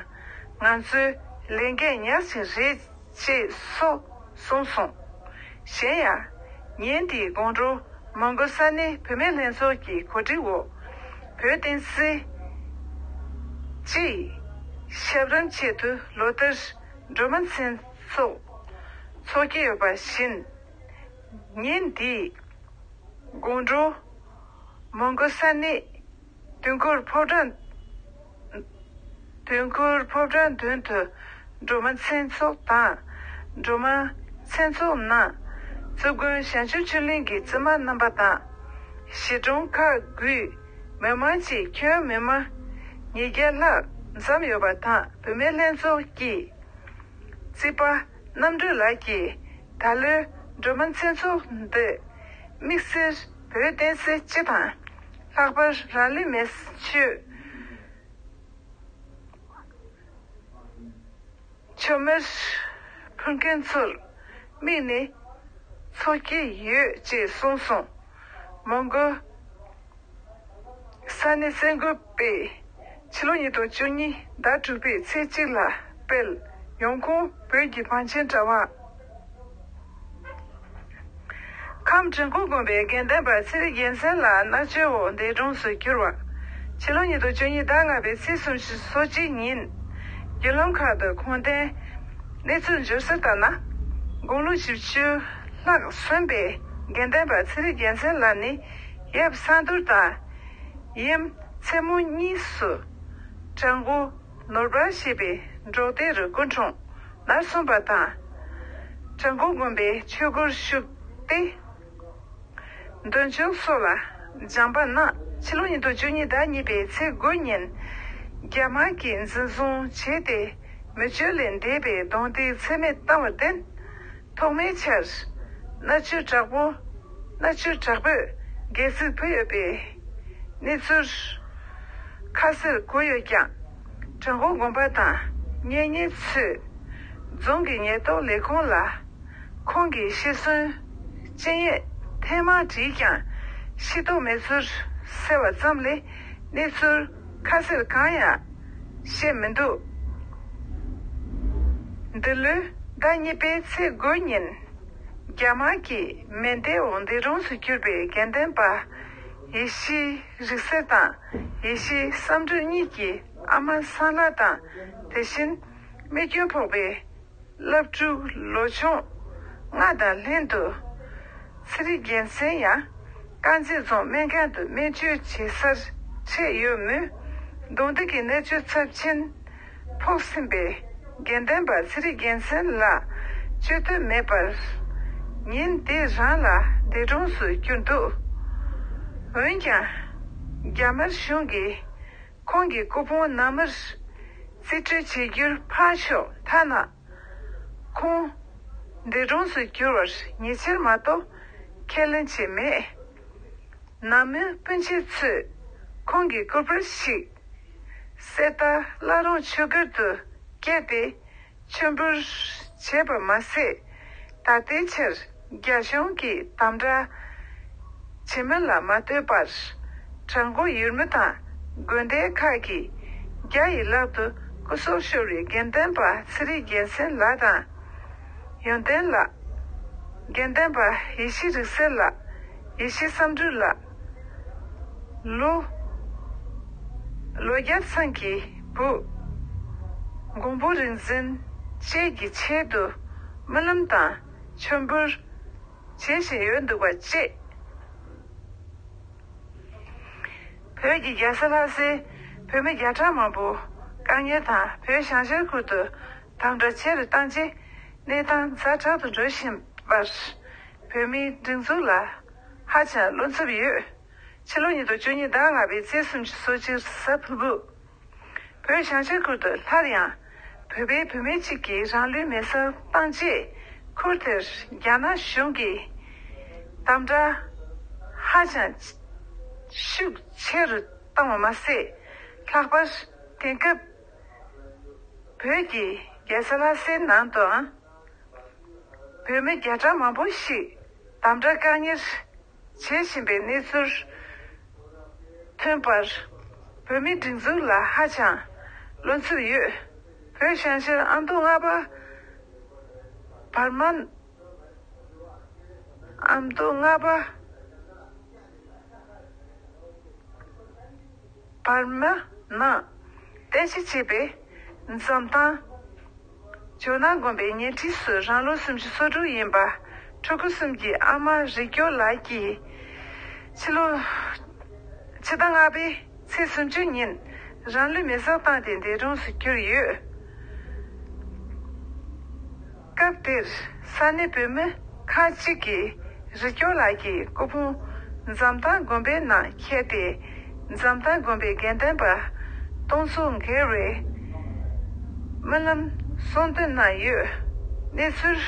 ང་ཚོའི་ལས་འགན་ཉག་ཅིག་རེད་ཅེས་སོགས་གསུངས་སོང་། གཞན་ཡང་། ཉིན་དེའི་དགོང་དྲོ་མོན་གྷོ་ས་གནས་བུད་མེད་ལྷན་ཚོགས་ཀྱི་གོ་སྒྲིག་འོག་བོད་བསྟན་སྲིད་སྤྱི་ཡི་ཞབས་རིམ་ཆེད་དུ་ལོ་ལྟར་སྒྲོལ་མ་མཚན་ཚོགས་འཚོགས་ཀྱི་ཡོད་པ་བཞིན། ཉིན་འདིའི་དགོང་དྲོ་མོན་གྷོ་ས་གནས་དུས་འཁོར་ཕོ་བྲང་། དུས་འཁོར་ཕོ་བྲང་མདུན་དུ་སྒྲོལ་མ་མཚན་ཚོགས་དང་། སྒྲོལ་མ་མཚན་ཚོགས་ནང་། བཙུན་དགོན་བྱང་ཆུབ་ཆོས་གླིང་གི་བཙུན་མ་རྣམ་པ་དང་། གཞིས་གྲོང་ཁག་དགུའི་མི་མང་བཅས་ཁྱོན་མི་མང་ཉིས་བརྒྱ་ལྷག་འཛོམས་ཡོད་པ་དང་། བུད་མེད་ལྷན་ཚོགས་ཀྱི་རྩིས་པ་རྣམ་གྲོལ་ལགས་ཀྱིས་ད་ལོའི་སྒྲོལ་མ་མཚན་ཚོགས་འདི་དམིགས་བསལ་བོད་བསྟན་སྲིད་སྤྱི་དང་། ལྷག་པར་རང་ལུས་མེ་མཆོད་མཆོད་མེར་ཕུལ་མཁན་ཚོར་དམིགས་ནས་འཚོགས་ཀྱི་ཡོད་ཅེས་གསུངས་སོང་། མོན་གྷོ་ས་གནས་གསར་འགོད་པས་ཕྱི་ལོ་ཉིས་སྟོང་བཅུ་གཉིས་ཟླ་དྲུག་པའི་ཚེས་གཅིག་ལ་སྤེལ། ཡོང་ཁུངས་བོད་ཀྱི་བང་ཆེན་དྲ་བ། ཁམས་བྲག་འགོ་དགོན་པའི་དགེ་འདུན་པ་ཚེ་རིང་རྒྱལ་མཚན་ལགས་མནར་གཅོད་འོག་འདས་གྲོངས་སུ་གྱུར་བ། ཕྱི་ལོ་ཉིས་སྟོང་བཅུ་གཉིས་ཟླ་ལྔ་པའི་ཚེས་སུམ་ཅུ་སོ་གཅིག་ཉིན། བརྒྱུད་ལམ་ཁག་ཏུ་ཁུངས་ལྡན་གནས་ཚུལ་འབྱོར་གསལ་ལྟར་ན། དགུང་ལོ་བཞི་བཅུ་ལྷག་སོན་པའི་དགེ་འདུན་པ་ཚེ་རིང་རྒྱལ་མཚན་ལགས་ནི་ཡབ་ས་འདུར་དང་། ཡུམ་མཚན་མོ་གཉིས་སུ་བྲག་འགོ་ནོར་བར་ཞེས་པའི་འབྲོག་སྡེ་རུ་སྐུ་འཁྲུངས་ནར་སོན་པ་དང་། བྲག་འགོ་དགོན་པའི་ཆོས་སྒོར་ཞུགས་ཏེ། འདོན་ཆོག་སོགས་ལ་སྦྱངས་པ་གནང་། ཕྱི་ལོ་ཉིས་སྟོང་བཅུ་གཉིས་ཟླ་གཉིས་པའི་ཚེས་དགུ་ཉིན། རྒྱ་དམར་གྱིས་འཛིན་བཟུང་བྱས་ཏེ། མི་སྤྱོད་ལས་འདས་པའི་རྡུང་རྡེག་ཚད་མེད་བཏང་བར་བརྟེན། ཐོག་མའི་ཆར། མནར་གཅོད་དྲག་པོ། མནར་གཅོད་དྲག་པོས་སྒལ་ཚིགས་ཕུལ་ཡོད་པའི་གནས་ཚུལ། ཁ་གསལ་གོ་ཡོད་ཀྱང་། བྲག་འགོ་དགོན་པ་དང་གཉེན་ཉེ་ཚོས་རྫོང་གི་ཉེན་རྟོག་ལས་ཁུངས་ལ་ཁོང་གི་ཤི་གསོན་རྐྱེན་ཡས་ཐེངས་མང་དྲིས་ཀྱང་ཤེས་རྟོགས་མེད་ཚུལ་གསལ་བ་ཙམ་ལས་གནས་ཚུལ་ཁ་གསལ་གང་ཡང་བཤད་མི་འདུག་འདི་ལོའི་ཟླ་གཉིས་པའི་ཚེས་དགུ་ཉིན། རྒྱ་དམར་གྱིས་མེ་མདའི་འོག་འདས་གྲོངས་སུ་གྱུར་པའི་དགེ་འདུན་པ་ཡེ་ཤེས་རིག་གསལ་དང་ཡེ་ཤེས་བསམ་གྲུབ་གཉིས་ཀྱི་ཨ་མ་བསམ་ལགས་དང་། དེ་བཞིན་རྨས་སྐྱོན་ཕོག་པའི་སློབ་ཕྲུག་ལོ་ཆུང་ལྔ་དང་ལྷན་དུ། ཚེ་རིང་རྒྱལ་མཚན་ཡང་དཀར་མཛེས་རྫོང་སྨན་ཁང་དུ་སྨན་བཅོས་བྱེད་སར་ཁྲིད་ཡོད་མོད། རྡུང་རྡེག་གི་གནས་སྤྱོད་ཚབས་ཆེན་ཕོག་ཟིན་པའི་དགེ་འདུན་པ་ཚེ་རིང་རྒྱལ་མཚན་ལགས་བཅོས་ཐབས་མེད་པར་ཉིན་དེ་རང་ལ་འདས་གྲོངས་སུ་གྱུར་འདུག་འོན་ཀྱང་། རྒྱ་དམར་གཞུང་གིས་ཁོང་གི་སྐུ་ཕུང་ནང་མིར་རྩིས་སྤྲོད་བྱེད་རྒྱུར་ཕར་ཞོག་ཐ་ན། ཁོང་འདས་གྲོངས་སུ་གྱུར་བར་ཉེ་ཆར་མ་གཏོགས་ཁས་ལེན་བྱས་མེད། ནང་མི་སྤུན་མཆེད་ཚོས་ཁོང་གི་སྐུ་པར་ཞིག་གསེར་རྟ་བླ་རུང་ཆོས་སྒར་དུ་བསྐྱལ་ཏེ་མཆོད་འབུལ་བྱས་པ་མ་ཟད། ད་ལྟའི་ཆར་རྒྱ་གཞུང་གིས་དམ་དྲག་བྱེད་མིན་ལ་མ་ལྟོས་པར། བྲག་འགོ་ཡུལ་མི་དང་དགོན་སྡེ་ཁག་གིས་རྒྱ་ཡི་ལག་ཏུ་སྐུ་སྲོག་ཤོར་བའི་དགེ་འདུན་པ་ཚེ་རིང་རྒྱལ་མཚན་ལགས་དང་། ཡོན་ཏན་ལགས། དགེ་འདུན་པ་ཡེ་ཤེས་རིག་གསལ་ལགས། ཡེ་ཤེས་བསམ་གྲུབ་ལགས། ལོ། ལོ་བརྒྱ་ཚང་གི་བུ། མགོན་པོ་རིག་འཛིན་བཅས་ཀྱི་ཆེད་དུ་སྨོན་ལམ་དང་མཆོད་འབུལ་བྱེད་བཞིན་ཡོད་འདུག་པ་བཅས། བོད་ཀྱི་རྒྱལ་ས་ལྷ་སའི་བོད་མི་བརྒྱ་ཕྲག་མང་པོ་དཀའ་ངལ་དང་བོད་བྱང་ཤར་ཁུལ་དུ་དམ་དྲག་ཆེ་རུ་བཏང་རྗེས་གནས་སྟངས་ཛ་དྲག་ཏུ་འགྲོ་བཞིན་པར། བོད་མིའི་སྒྲིག་འཛུགས་ལ་ཧ་ཅང་བློ་འཚབ་ཡོད། ཕྱི་ལོ་ཉིས་སྟོང་བཅུ་གཉིས་ཟླ་ལྔ་པའི་ཚེས་སུམ་ཅུ་སོ་གཅིག་གཟའ་ཕུར་བུ། བོད་བྱང་ཤར་ཁུལ་དུ་སླར་ཡང་བོད་པའི་བུད་མེད་ཅིག་གིས་རང་ལུས་མེ་སྲེག་བཏང་རྗེས། ཁུལ་དེར་རྒྱ་ནག་གཞུང་གིས་དམ་དྲག་ཧ་ཅང་ཤུགས་ཆེ་རུ་བཏང་བ་མ་ཟད། ལྷག་པར་དེང་སྐབས་བོད་ཀྱི་རྒྱལ་ས་ལྷ་སའི་ནང་དུའང་བོད་མི་བརྒྱ་ཕྲག་མང་པོ་ཞིག་དམ་དྲག་བཀག་ཉར་བྱེད་བཞིན་པའི་གནས་ཚུལ་ཐོན་པར། བོད་མིའི་སྒྲིག་འཛུགས་ལ་ཧ་ཅང་བློ་འཚབ་ཡོད། བོད་བྱང་ཤར་ཨ་མདོ་རྔ་པ། བར་མ། ཨ་མདོ་རྔ་པ། བར་མ་ནང་རྟེན་གཞི་བྱས་པའི་འཛམ་ཐང་ཇོ་ནང་དགོན་པའི་ཉེ་འཁྲིས་སུ་རང་ལོ་སུམ་ཅུ་སོ་དྲུག་ཡིན་པ་ཕྲུ་གུ་གསུམ་གྱི་ཨ་མ་རིག་སྐྱོ་ལགས་ཀྱིས་ཕྱི་ལོ་ཕྱི་ཟླ་ལྔ་པའི་ཚེས་སུམ་ཅུ་ཉིན་རང་ལུས་མེ་སྲེག་བཏང་སྟེ་འདས་གྲོངས་སུ་གྱུར་ཡོད། སྐབས་དེར་ས་གནས་བོད་མི་ཁག་ཅིག་གིས་རི་སྐྱོར་ལགས་ཀྱི་སྐུ་ཕུང་འཛམ་ཐང་དགོན་པའི་ནང་ཁྱེར་ཏེ། འཛམ་ཐང་དགོན་པའི་དགེ་འདུན་པ་སྟོང་ཚོ་འགལ་བའི་སྨོན་ལམ་གསུང་འདོན་གནང་ཡོད། གནས་ཚུལ་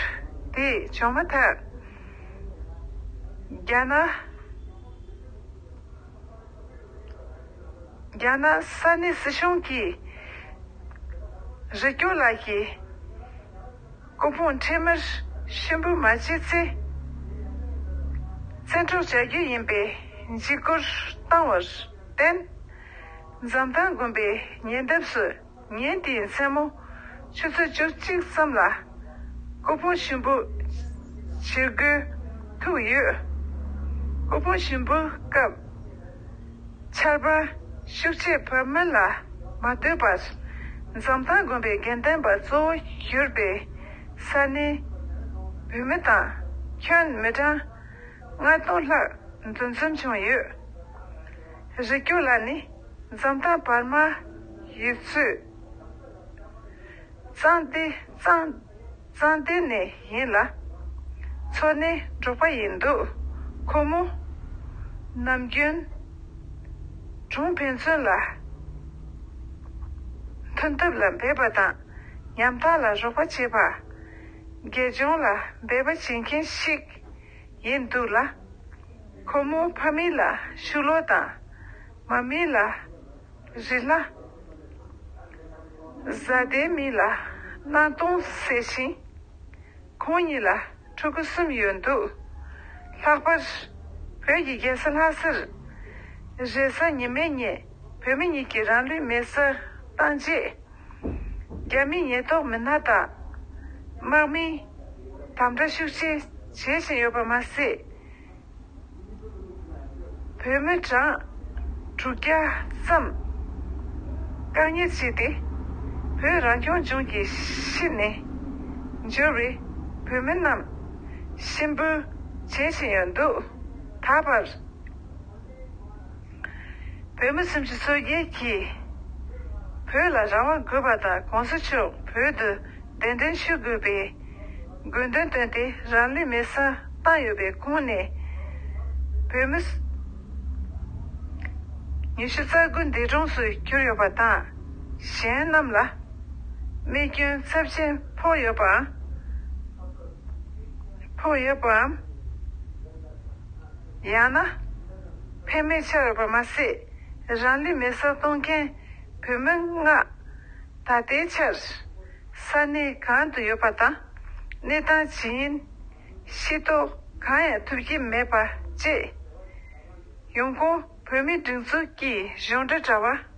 དེ་བྱུང་མ་ཐག་རྒྱ་ནག་རྒྱ་ནག་ས་གནས་སྲིད་གཞུང་གིས་རི་སྐྱོར་ལགས་ཀྱི་སྐུ་ཕུང་འཕྲལ་མར་ཞུ་འབུལ་མ་བྱས་ཚེ་བཙན་འཕྲོག་བྱ་རྒྱུ་ཡིན་པའི་འཇིགས་སྐུལ་བཏང་བར་བརྟེན། འཛམ་ཐང་དགོན་པའི་ཉེ་འདབས་སུ་ཉིན་དེའི་མཚན་མོ་ཆུ་ཚོད་བཅུ་གཅིག་ཙམ་ལ་སྐུ་ཕུང་ཞུ་འབུལ་བྱེད་དགོས་ཐུག་ཡོད། སྐུ་ཕུང་ཞིག་འབུལ་སྐབས། ཆར་པ་ཤུགས་ཆེ་བབས་མིན་ལ་མ་ལྟོས་པར། འཛམ་ཐང་དགོན་པའི་དགེ་ལྡན་པ་གཙོ་བོ་གྱུར་པའི་ས་གནས་བོད་མི་དང་ཁྱོན་མི་གྲངས་ལྔ་སྟོང་ལྷག་འདུ་འཛོམས་བྱུང་ཡོད། རི་སྐྱོ་ལ་ནི་འཛམ་ཐང་བར་མ་ཡུལ་ཚོའི་གཙང་སྡེ་གཙང་གཙང་སྡེ་ནས་ཡིན་ལ། འཚོ་གནས་འབྲོག་པ་ཡིན་འདུག་ཁོ་མོ་ནམ་རྒྱུན་གྲོང་ཕན་ཚུན་ལ་མཐུན་སྟོབས་ལ་འབད་པ་དང་ཉམ་ཐག་ལ་རོགས་པ་བྱེད་པ། དགེ་སྦྱོང་ལ་འབད་པ་བྱེད་མཁན་ཞིག་ཡིན་འདུག་ལ། ཁོ་མོ་ཕ་མིང་ལ་ཤུ་ལོ་དང་། མ་མིང་ལ་རི་ལྷ། བཟའ་ཟླའི་མིང་ལ་སྣང་སྟོང་ཟེར་ཞིང་། ཁོང་གཉིས་ལ་ཕྲུ་གུ་གསུམ་ཡོད་འདུག་ལྷག་པར་བོད་ཀྱི་རྒྱལ་ས་ལྷ་སར་རེས་གཟའ་ཉི་མའི་ཉིན་བོད་མི་གཉིས་ཀྱིས་རང་ལུས་མེར་སྲེག་བཏང་རྗེས། རྒྱ་མིའི་ཉེན་རྟོག་མི་སྣ་དང་དམག་མིས་དམ་དྲག་ཤུགས་ཆེ་བྱེད་བཞིན་ཡོད་པ་མ་ཟད། བོད་མི་གྲངས་དྲུག་བརྒྱ་ཙམ་བཀག་ཉར་བྱས་ཏེ། བོད་རང་སྐྱོང་ལྗོངས་ཀྱི་ཕྱི་ནས་འབྱོར་བའི་བོད་མི་རྣམས་གཤིན་འབུལ་བྱེད་བཞིན་ཡོད་འདུག་ད་བར། བོད་མི་སུམ་ཅུ་སོ་བརྒྱད་ཀྱིས་བོད་ལ་རང་དབང་དགོས་པ་དང་གོང་ས་མཆོག་བོད་དུ་གདན་འདྲེན་ཞུ་དགོས་པའི་དགོས་འདུན་བཏོན་ཏེ་རང་ལུས་མེར་སྲེག་བཏང་ཡོད་པའི་ཁོངས་ནས་བོད་མི་ཉི་ཤུ་རྩ་དགུ་འདས་གྲོངས་སུ་གྱུར་ཡོད་པ་དང་། གཞན་རྣམས་ལ་རྨས་སྐྱོན་ཚབས་ཆེན་ཕོག་ཡོད་པའམ། ཕོག་ཡོད་པའམ། ཡང་ན་ཕན་མེད་ཆགས་ཡོད་པ་མ་ཟད། རང་ལུས་མེར་སྲེག་གཏོང་མཁན་བོད་མི་ལྔ་ད་ལྟའི་ཆར་ས་གནས་གང་དུ་ཡོད་པ་དང་། གནས་སྟངས་ཇི་ཡིན་ཤེས་རྟོགས་གང་ཡང་ཐུབ་ཀྱི་མེད་པ་བཅས། ཡོང་ཁུངས་བོད་མིའི་སྒྲིག་འཛུགས་ཀྱི་གཞུང་འབྲེལ་དྲ་བ་